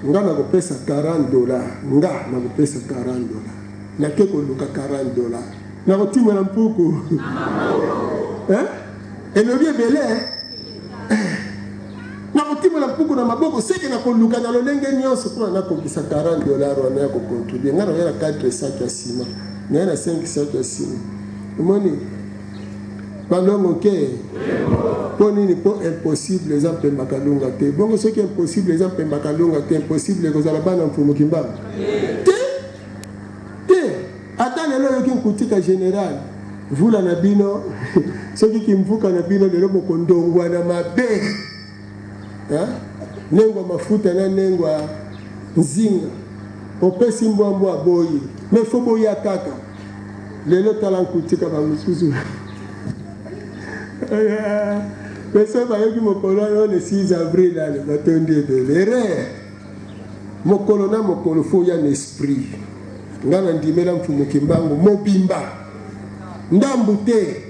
Nga nakopesa 40 dollars, nga nakopesa 40 dollars. Nake koluka 40 dollars. Nakotimela mpuku. Hein? Elobi ebele. Eh. Nakotimola mpuku na maboko seke nakoluka na lolenge nyonso mpona nakokisa 40 dollars wana ya kocontribue. Ngai nakoya na 4 sac ya nsima, naye na 5 sac ya nsima. Omoni balongo ke mpo nini? Mpo impossible eza mpemba kalunga te. Bongo soki impossible eza mpemba kalunga te, impossible ekozala bana mfumu kimbangu te te. Ata lelo oyoki nkutika general vula na bino soki kimvuka na bino lelo bokondongwana mabe hein? Nengwa mafuta na nengwa nzinga. Opesi mbwa mbwa aboyi mais faut boya kaka. Lelo tala nkutika ba mosusu. Mais soki bayoki mokolo wana le 6 avril ale batondi ebele. Erreur. Mokolo na mokolo faut oya na esprit. Nga na ndimela Mfumu Kimbangu mobimba. Ndambu te.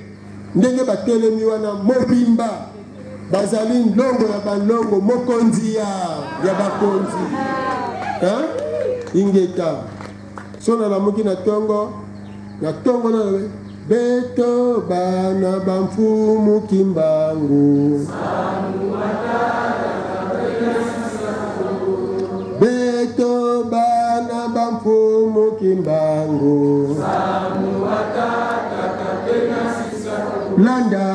Ndenge batelemi wana mobimba bazali nlongo ya banlongo mokonzi ya ya bakonzi hein? Ingeta so nalamuki na tongo na tongo na beto bana ba mfumu Kimbangu beto bana ba mfumu Kimbangu Landa.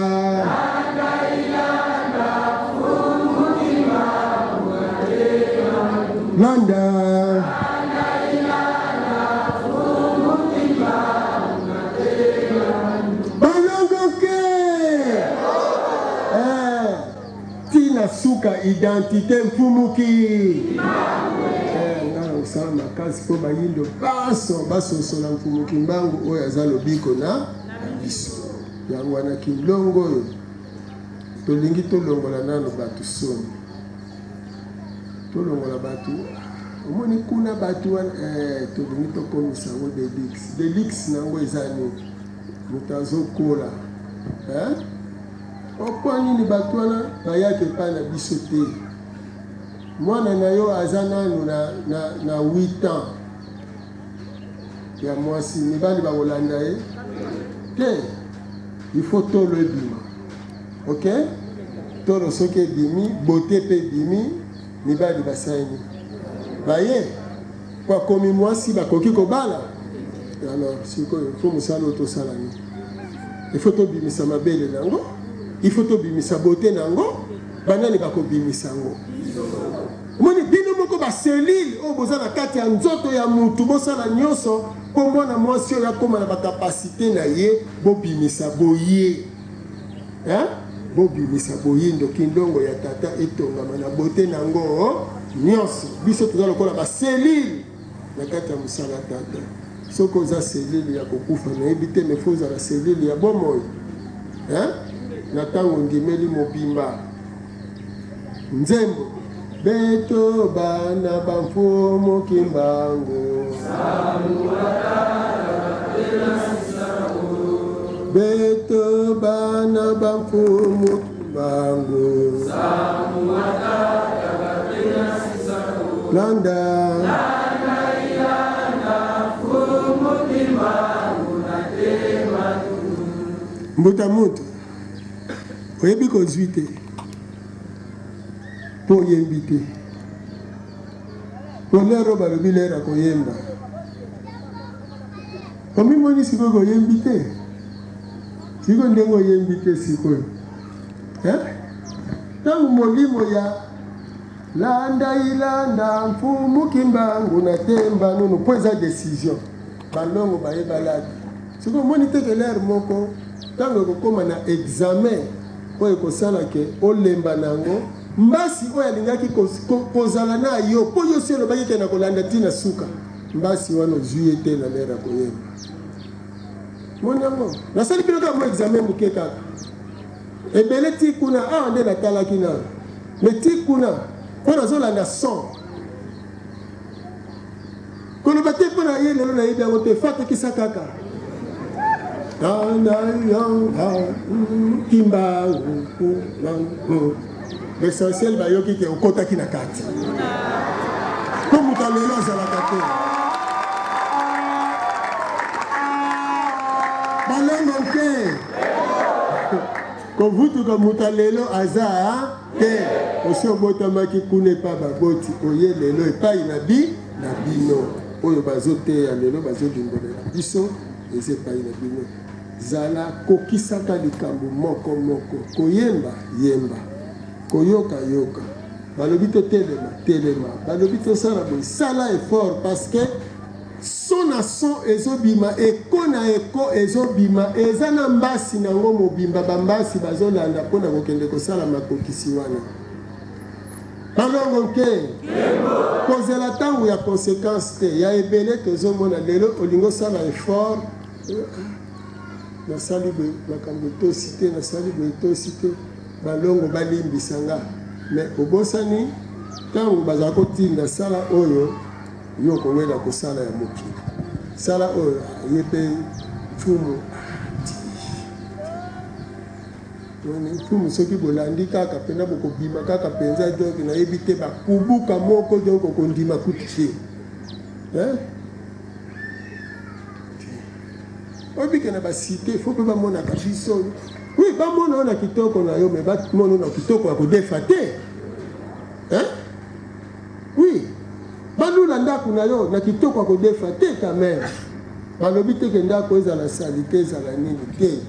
Landa. Balongoke. Eh, tina suka identité mfumuki. Eh, nga na kosala makasi mpo bayindo banso basosola mfumu Kimbangu oyo aza lobiko na biso. Yango wana kinlongo oyo tolingi tolongola nano bato soni, tolongola bato omoni kuna bato wana eh, tolingi tokomisa yango delix. Delix na yango eza nini? Moto azokola eh? Okwa nini bato wana bayaka epai na biso te? Mwana na yo aza nanu na, na, na 8 ans ya mwasi, mibali bakolanda ye te. Il faut tolo ebima, ok? Tolo soki ebimi, beauté pe ebimi, mibali basali nini? Baye po akomi mwasi, bakoki kobala. Alors sikoyo faut mosala oyo tosala nini? Il faut tobimisa mabele na yango, il faut tobimisa beauté na yango. Banani bakobimisa yango? Omoni bino moko ba cellule oyo boza na kati ya nzoto ya mutu, bosala nyonso mpo mwana mwasi oyo akoma na bakapasite na ye, bobimisa boye hein? Bobimisa boyindo kindongo ya tata etongama na bote na yango nyonso. Biso toza lokola ba cellule na kati ya mosala tata. Soki oza cellule ya kokufa nayebi te, mais faut ozala cellule ya bomoi hein? Na ntango ondimeli mobimba nzembo beto bana ba mfumu Kimbangu beto bana ba mfumu Kimbangu landa mbuta mutu oyebi kozwi te mpo oyembi te po lero balobi lere akoyemba omimoni sikoyo koyembi te sikoyo ndenge oyembi te sikoyo ntango molimo ya landa ilanda mfumu Kimbangu na temba nunu mpo eza decision balongo bayebalaki Soki omoni te ke lere moko ntango ekokoma na examen oyo ekosala ke olemba na yango, mbasi oyo alingaki kozala na yo mpo yo si olobaki ke na kolanda ti na suka, mbasi wana ozwi ye te na lere ya koyemba. Moni yango? Nasali bino kaka mwa examen moke kaka. Ebele ti kuna, awa nde natalaki nano. Mais ti kuna, mpo nazolanda son. Koloba te mpo na ye lelo nayebi yango te, fa tekisa kaka. Kimbangu l'essentiel bayoki ke okotaki na kati mpo moto ya lelo azalaka te. Balongo te kovutuka moto ya lelo aza te. Osi obotamaki kuna epa baboti, oye lelo epai na bi na bino. Oyo bazoteya lelo bazolimbolela biso eza epai na bino. Zala kokisaka likambo moko moko. Koyemba, yemba. Koyoka, yoka. Balobi totelema, telema. Balobi tosala boye, sala effort parce que son na son ezobima, eko na eko ezobima, eza na mbasi na yango mobimba, bambasi bazolanda mpo na kokende kosala makokisi wana. Balongo nke kozela ntango ya conséquence te ya ebele tozomona lelo olingi osala effort nasali boye makambo etosi te nasali boye etosi te balongo balimbisa nga me obosani ntango bazala kotinda sala oyo yo okowela kosala ya mokili sala oyo ye mpe mfumu Mfumu soki bolandi kaka pena bokobima kaka penza donc nayebi te bakubuka moko donc okondima kutu te hein? Obike na basite fo mpe bamonaka biso oui bamona yo na kitoko na yo me bamona yo na kitoko ya kodefa te hein? Oui balula ndako na yo na kitoko ya kodefa te quand même balobi te ke ndako ezala salite ezala nini te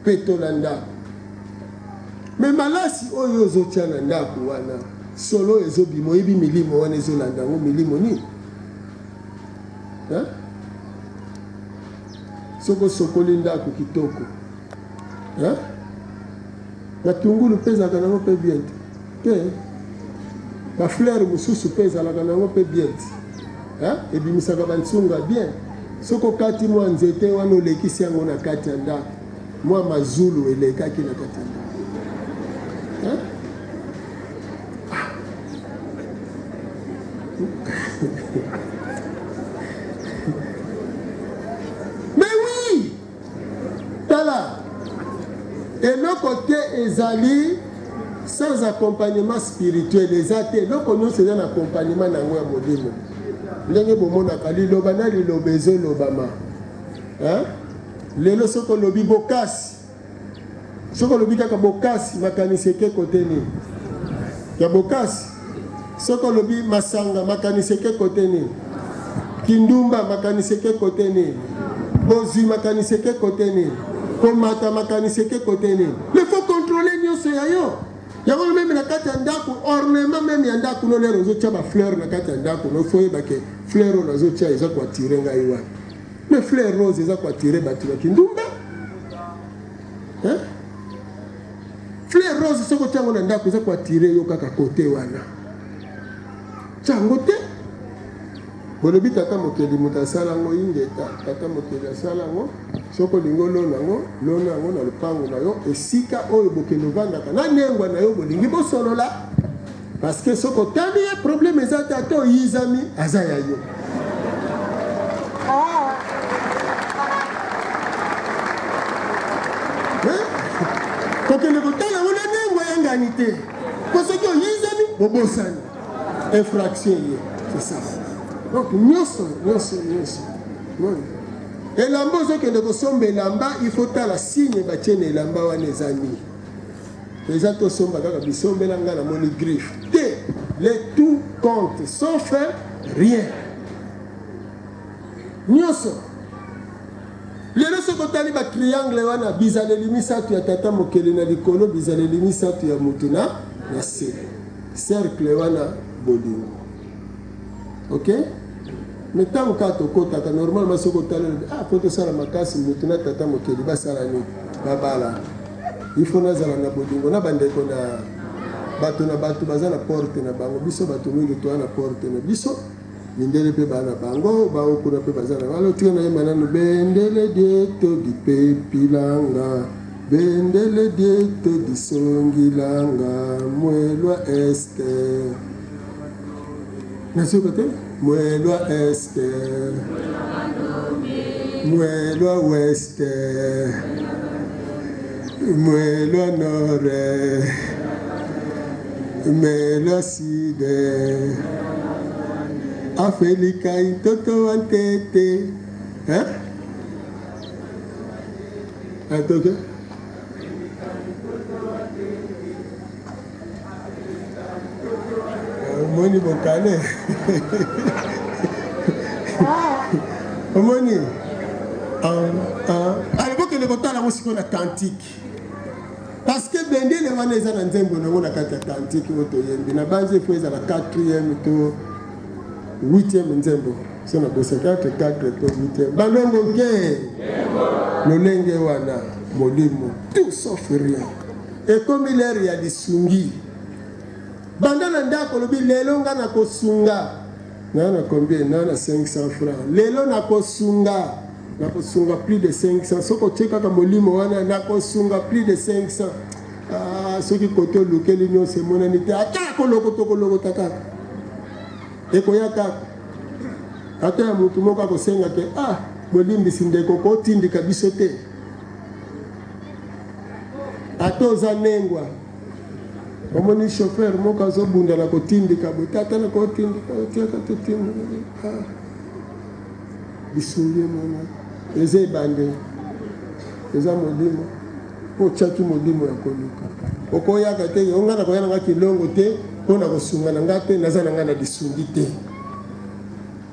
Petola ndako. Mais malasi oyo ozotia na ndako wana solo ezobima oyebi milimo wana ezolanda yango milimo nini? Hein? Soki osokoli ndako kitoko hein? Matungulu mpe ezalaka nango mpe bien te te, ba fleur mosusu mpe ezalaka nango mpe bien te hein? Ebimisaka bansunga bien. Soki okati mwa nzete wana olekisi yango na kati ya ndako, mwa mazulu elekaki na kati ya ndako hein? Ah. Mais oui, tala eloko te ezali sans accompagnement spirituel eza te. Eloko nyonso eza na accompagnement na yango ya molimo. Ndenge bomonaka liloba na liloba ezolobama hein? Lelo soki olobi bokasi, soki olobi kaka bokasi, makanisi eke kote nini ya bokasi? Soki olobi masanga, makanisi eke kote nini? Kindumba, makanisi eke kote nini? Bozwi, makanisi eke kote nini? Komata, makanisi eke kote nini? Mais faut contrôler nyonso ya yo. Yango meme na kati ya ndako, ornement meme ya ndako no lero ozotia ba fleur na kati ya ndako no, faut oyeba ke fleur oyo nazotia eza koattire ngai wapi. Mais fleur rose eza koattire bato ya kindumba hein? Fleur rose soki otia yango na ndako eza koattire yo kaka kote wana, tia yango te. Bolobi tata mokeli moto asala yango, ingeta tata mokeli asala yango. Soki olingi olona yango, lona yango na lopango na yo, esika oyo bokende ovandaka na nengwa na yo, bolingi bosolola. Parce que soki otali ye problème eza te, ata oyizami aza ya yo. Kokende kotala yango na nengwa ya ngani te, po soki oyizami bobosani infraction ye, c'est ça. Donc nyonso nyonso nyonso elamba ozokende kosomba elamba, il faut tala signe batie na elamba wana eza nini. Eza tosomba kaka bisombela nga namoni griffe te, le tout compte sauf rien. Nyonso lelo soki otali ba triangle wana, bizaleli misato ya tata mokeli na likolo, bizaleli misato ya mutu na na se, cercle wana bolingo. Ok, mais ntango kaka tokotaka normalement, soki otali olobi ah, po tosala makasi mutu na tata mokeli basala nini, babala. Il faut nazala na bolingo na bandeko na bato na bato baza na porte na bango. Biso bato mingi toza na porte na biso, mindele mpe baa na bango, bao kuna mpe baza na bango. Tika nayemba nanu bendele dieto dipepilanga, bendele dieto disongilanga, mwelwa este nasoka te, mwelwa este, mwelwa weste, mwelwa nord, mwelwa sud, afelika ntoto wa ntete hein? Atoke omoni bokale omoni ale bokende kotala yango sikoyo na cantique, parce que bendele wana eza na nzembo nango na kati ya cantique oyo toyembi na banzi efo ezala 4e to 8e nzembo so na bosa 4 4 to 8e balongo nke lolenge wana molimo tout sauf rien. Ekomi l'heure ya lisungi. Banda na ndako olobi lelo nga nakosunga. Na na combien? Na na 500 francs. Lelo nakosunga. Nakosunga plus de 500. Soki otie kaka molimo wana nakosunga plus de 500. Ah, soki kote olukeli nyonso emonani te, ata kolokota okolokota kaka. Ekoya kaka. Ata ya motu moko akosenga ke ah, bolimbisi ndeko kotindika biso te. Ata oza nengwa. Omoni chauffeur moko azobunda na kotindika boye, tata na kotindika, otiaka totindika. Ah. Lisungi emona eza ebandeli, eza molimo mpo otiaki molimo ya koluka. Okoyaka te, yo ngai nakoya na ngai kilongo te mpo na kosunga na ngai te, naza na ngai na lisungi te.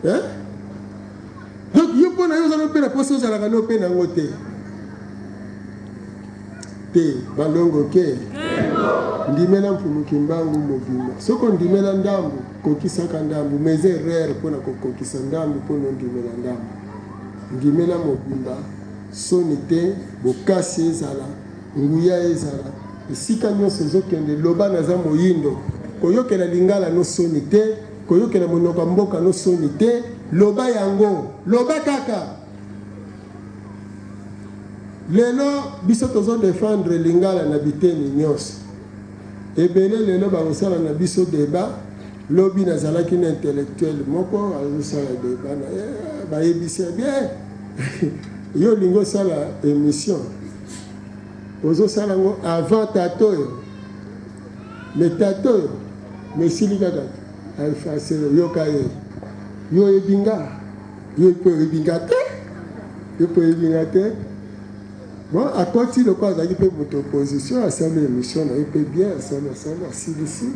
Eh? Donc yo mpo na yo oza mpe na mposa ozalaka no mpe nango te. Te balongo ke ndimela Mfumu Kimbangu mobimba. Soki ondimela ndambu, kokisaka ndambu, mais eza erreur mpo na kokokisa ndambu mpo na ondimela ndambu. Ndimela mobimba, soni te, bokasi ezala, nguya ezala, esika nyonso ozokende loba naza moyindo. Koyokela lingala no soni te, koyokela monoko ya mboka no soni te, loba yango, loba kaka. Lelo biso tozo defendre lingala na biteni nionso. Ebele lelo bakosala na biso debat. Lobi nazalaki na intellectuel moko azosala debat na ye, bayebisi ye bien yo olingi osala emission ozosala yango avant tata oyo mais tata oyo mesili kaka alpha yoka ye yo oyebi nga Yo mpe oyebi nga te, yo mpe oyebi nga te. Bon, akoti lokola azalaki mpe moto opposition, asali émission na ye mpe bien, asali asali, asilisi,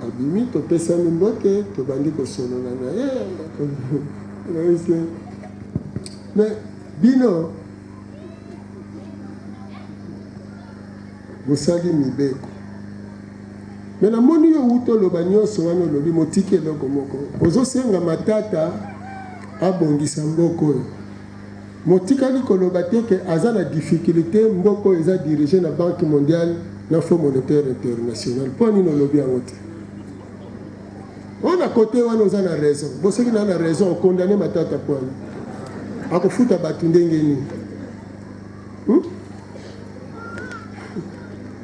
abimi, topesani mbote, tobandi kosolola na ye. Mais bino bosali mibeko me namoni yo wuta oloba nyonso wana olobi motiki eloko moko ozosenga matata abongisa mboka oyo motikali koloba te ke aza na difficulté mboka oyo eza dirige na banque mondiale na fonds monétaire international mpo nini olobi yango te oyo na kote wana oza na raison bo soki na na raison okondane matata pwani akofuta bato ndenge nini hmm?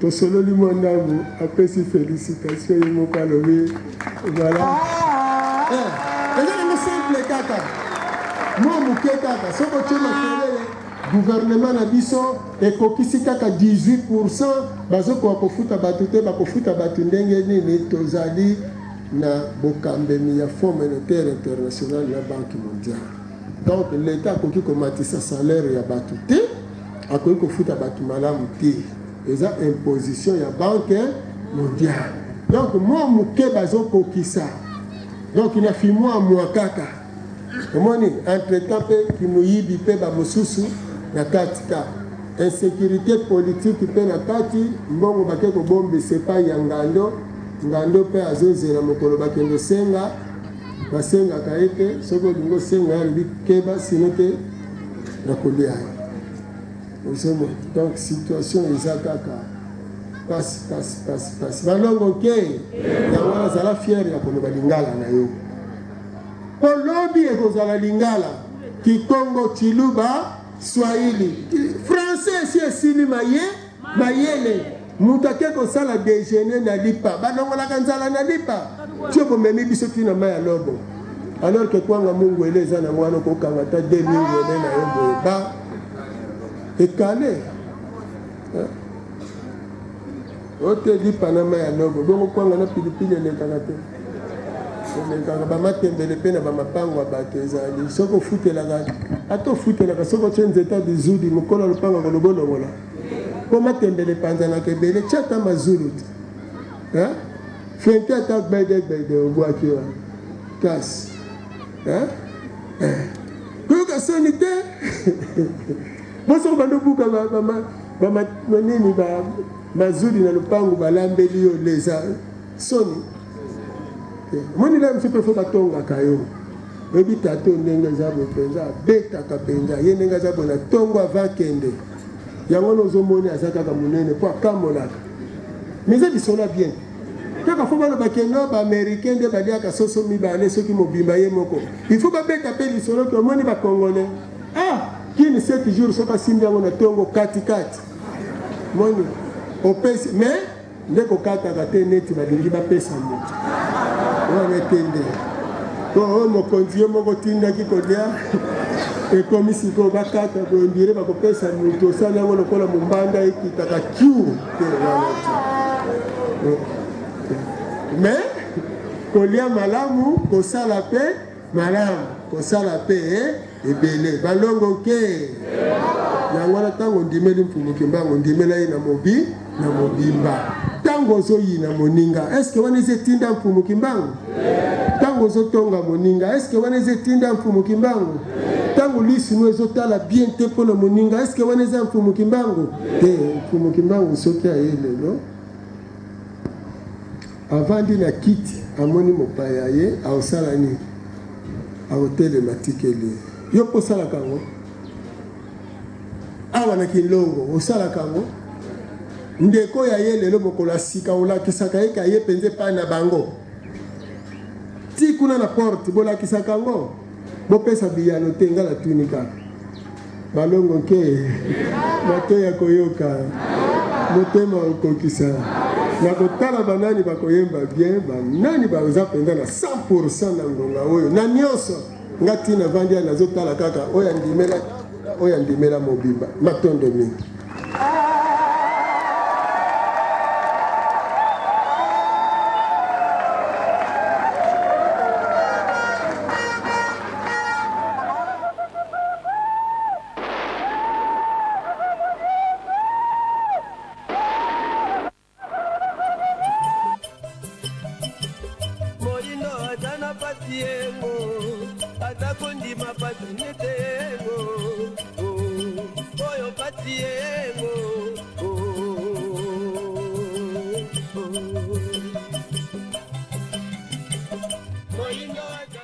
Tosololi mwa ndambu, apesi felicitation ye moko alobi voilà. Eh, eza nango simple kaka mwa moke kaka soki otie makelele gouvernement na biso ekokisi kaka 18 bazokoka kofuta bato te bakofuta bato ndenge nini tozali na bokambemi ya fonds monétaire international na banque mondiale donc l'etat akoki komatisa salaire ya bato te akoki kofuta bato malamu te eza imposition ya banque mondiale donc mwa moke bazokokisa donc na fimwa mwa kaka omoni entre temps mpe kimoyibi mpe bamosusu na kati ka insécurité politique mpe na kati mbongo bake kobombisa epai ya ngando ngando mpe azozela mokolo bakende osenga basengaka ye te soki olingi osenga ye alobi keba sino te nakolia yo ozomona donc situation eza kaka pasi pasi pasi pasi balongo ke yango wana zala fiere ya koloba lingala na yo mpo lobi ekozala lingala kikongo tshiluba swahili français esi esili maye Mayele mutu ake kosala dejeuner na lipa balongolaka nzala na lipa tio bomemi biso ti na mai ya lobo alors que kwanga mungwele eza nango wana okokanga ata de mingwele na yo boye ba ekale ote lipa na mai ya lobo bongo kwanga na pilipili elekaka te elekaka bamatembele mpe na bamapango ya bato ezali soki ofutelaka ata ofutelaka soki otie nzete ya bizudi mokolo ya lopango akoloba olongola mpo matembele epanzanaka ebele tia ata mazulu te fente ata gbede gbede obwaki wana kasi koyoka soni te bosoko bando obuka nini mazuli na lopango balambeli yo leza soni omoni la mosusu mpe fo batongaka yo oyebi tata oyo ndenge aza boye mpenza abetaka mpenza ye ndenge aza boye na ntongo ava kende yango wana ozomoni aza kaka monene mpo akamolaka mais eza lisolo ya bien. Kaka fo baloba ke no baaméricain nde baliaka soso mibale soki mobimba ye moko. Il faut babeta mpe lisolo ke omoni bacongolais ah kini 7 jours soki asimbi yango na ntongo katikati moni opesi mais nde kokataka te neti balingi bapesa moto wana te nde po oyo mokonzi yo moko otindaki kolia ekomi sikoyo bakata boye ndire bakopesa moto osali yango lokola mombanda ekitaka kiu te wana te mais kolia malamu kosala mpe Malamu kosala pe ebele balongo nke. Yango wana ntango ondimeli Mfumu Kimbangu, ondimela ye na mobi na mobimba. Ntango ozoyina moninga, eske wana eza etinda Mfumu Kimbangu? Ntango ozotonga moninga, eske wana eza etinda Mfumu Kimbangu? Ntango lisu no ezotala bien te mpo na moninga, eske wana eza Mfumu Kimbangu? Te, Mfumu Kimbangu soki aye lelo Avandi na kiti amoni mopaya aye akosala nini? Akotelema atikeli ye. Yo mpe osalaka yango? Awa na Kinlongo osalaka yango? Ndeko oyo aye lelo mokolo ya sika olakisaka ye ke aye mpenza epai na bango? Ti kuna na porte bolakisaka yango? Bopesa biyano te, nga natuni kaka. Balongo nke matoi ya koyoka, motema okokisa na kotala banani bakoyemba bien, banani baza mpenza na 100% na ngonga oyo na nyonso. Nga ntina vandi ya nazotala kaka oyo andimela oyo andimela mobimba. Matondo mingi. Moyindo ata na pasi yengo ata kondima pasi nete yengo oh, oyo pasi yengo oh, oh. Moyindo ata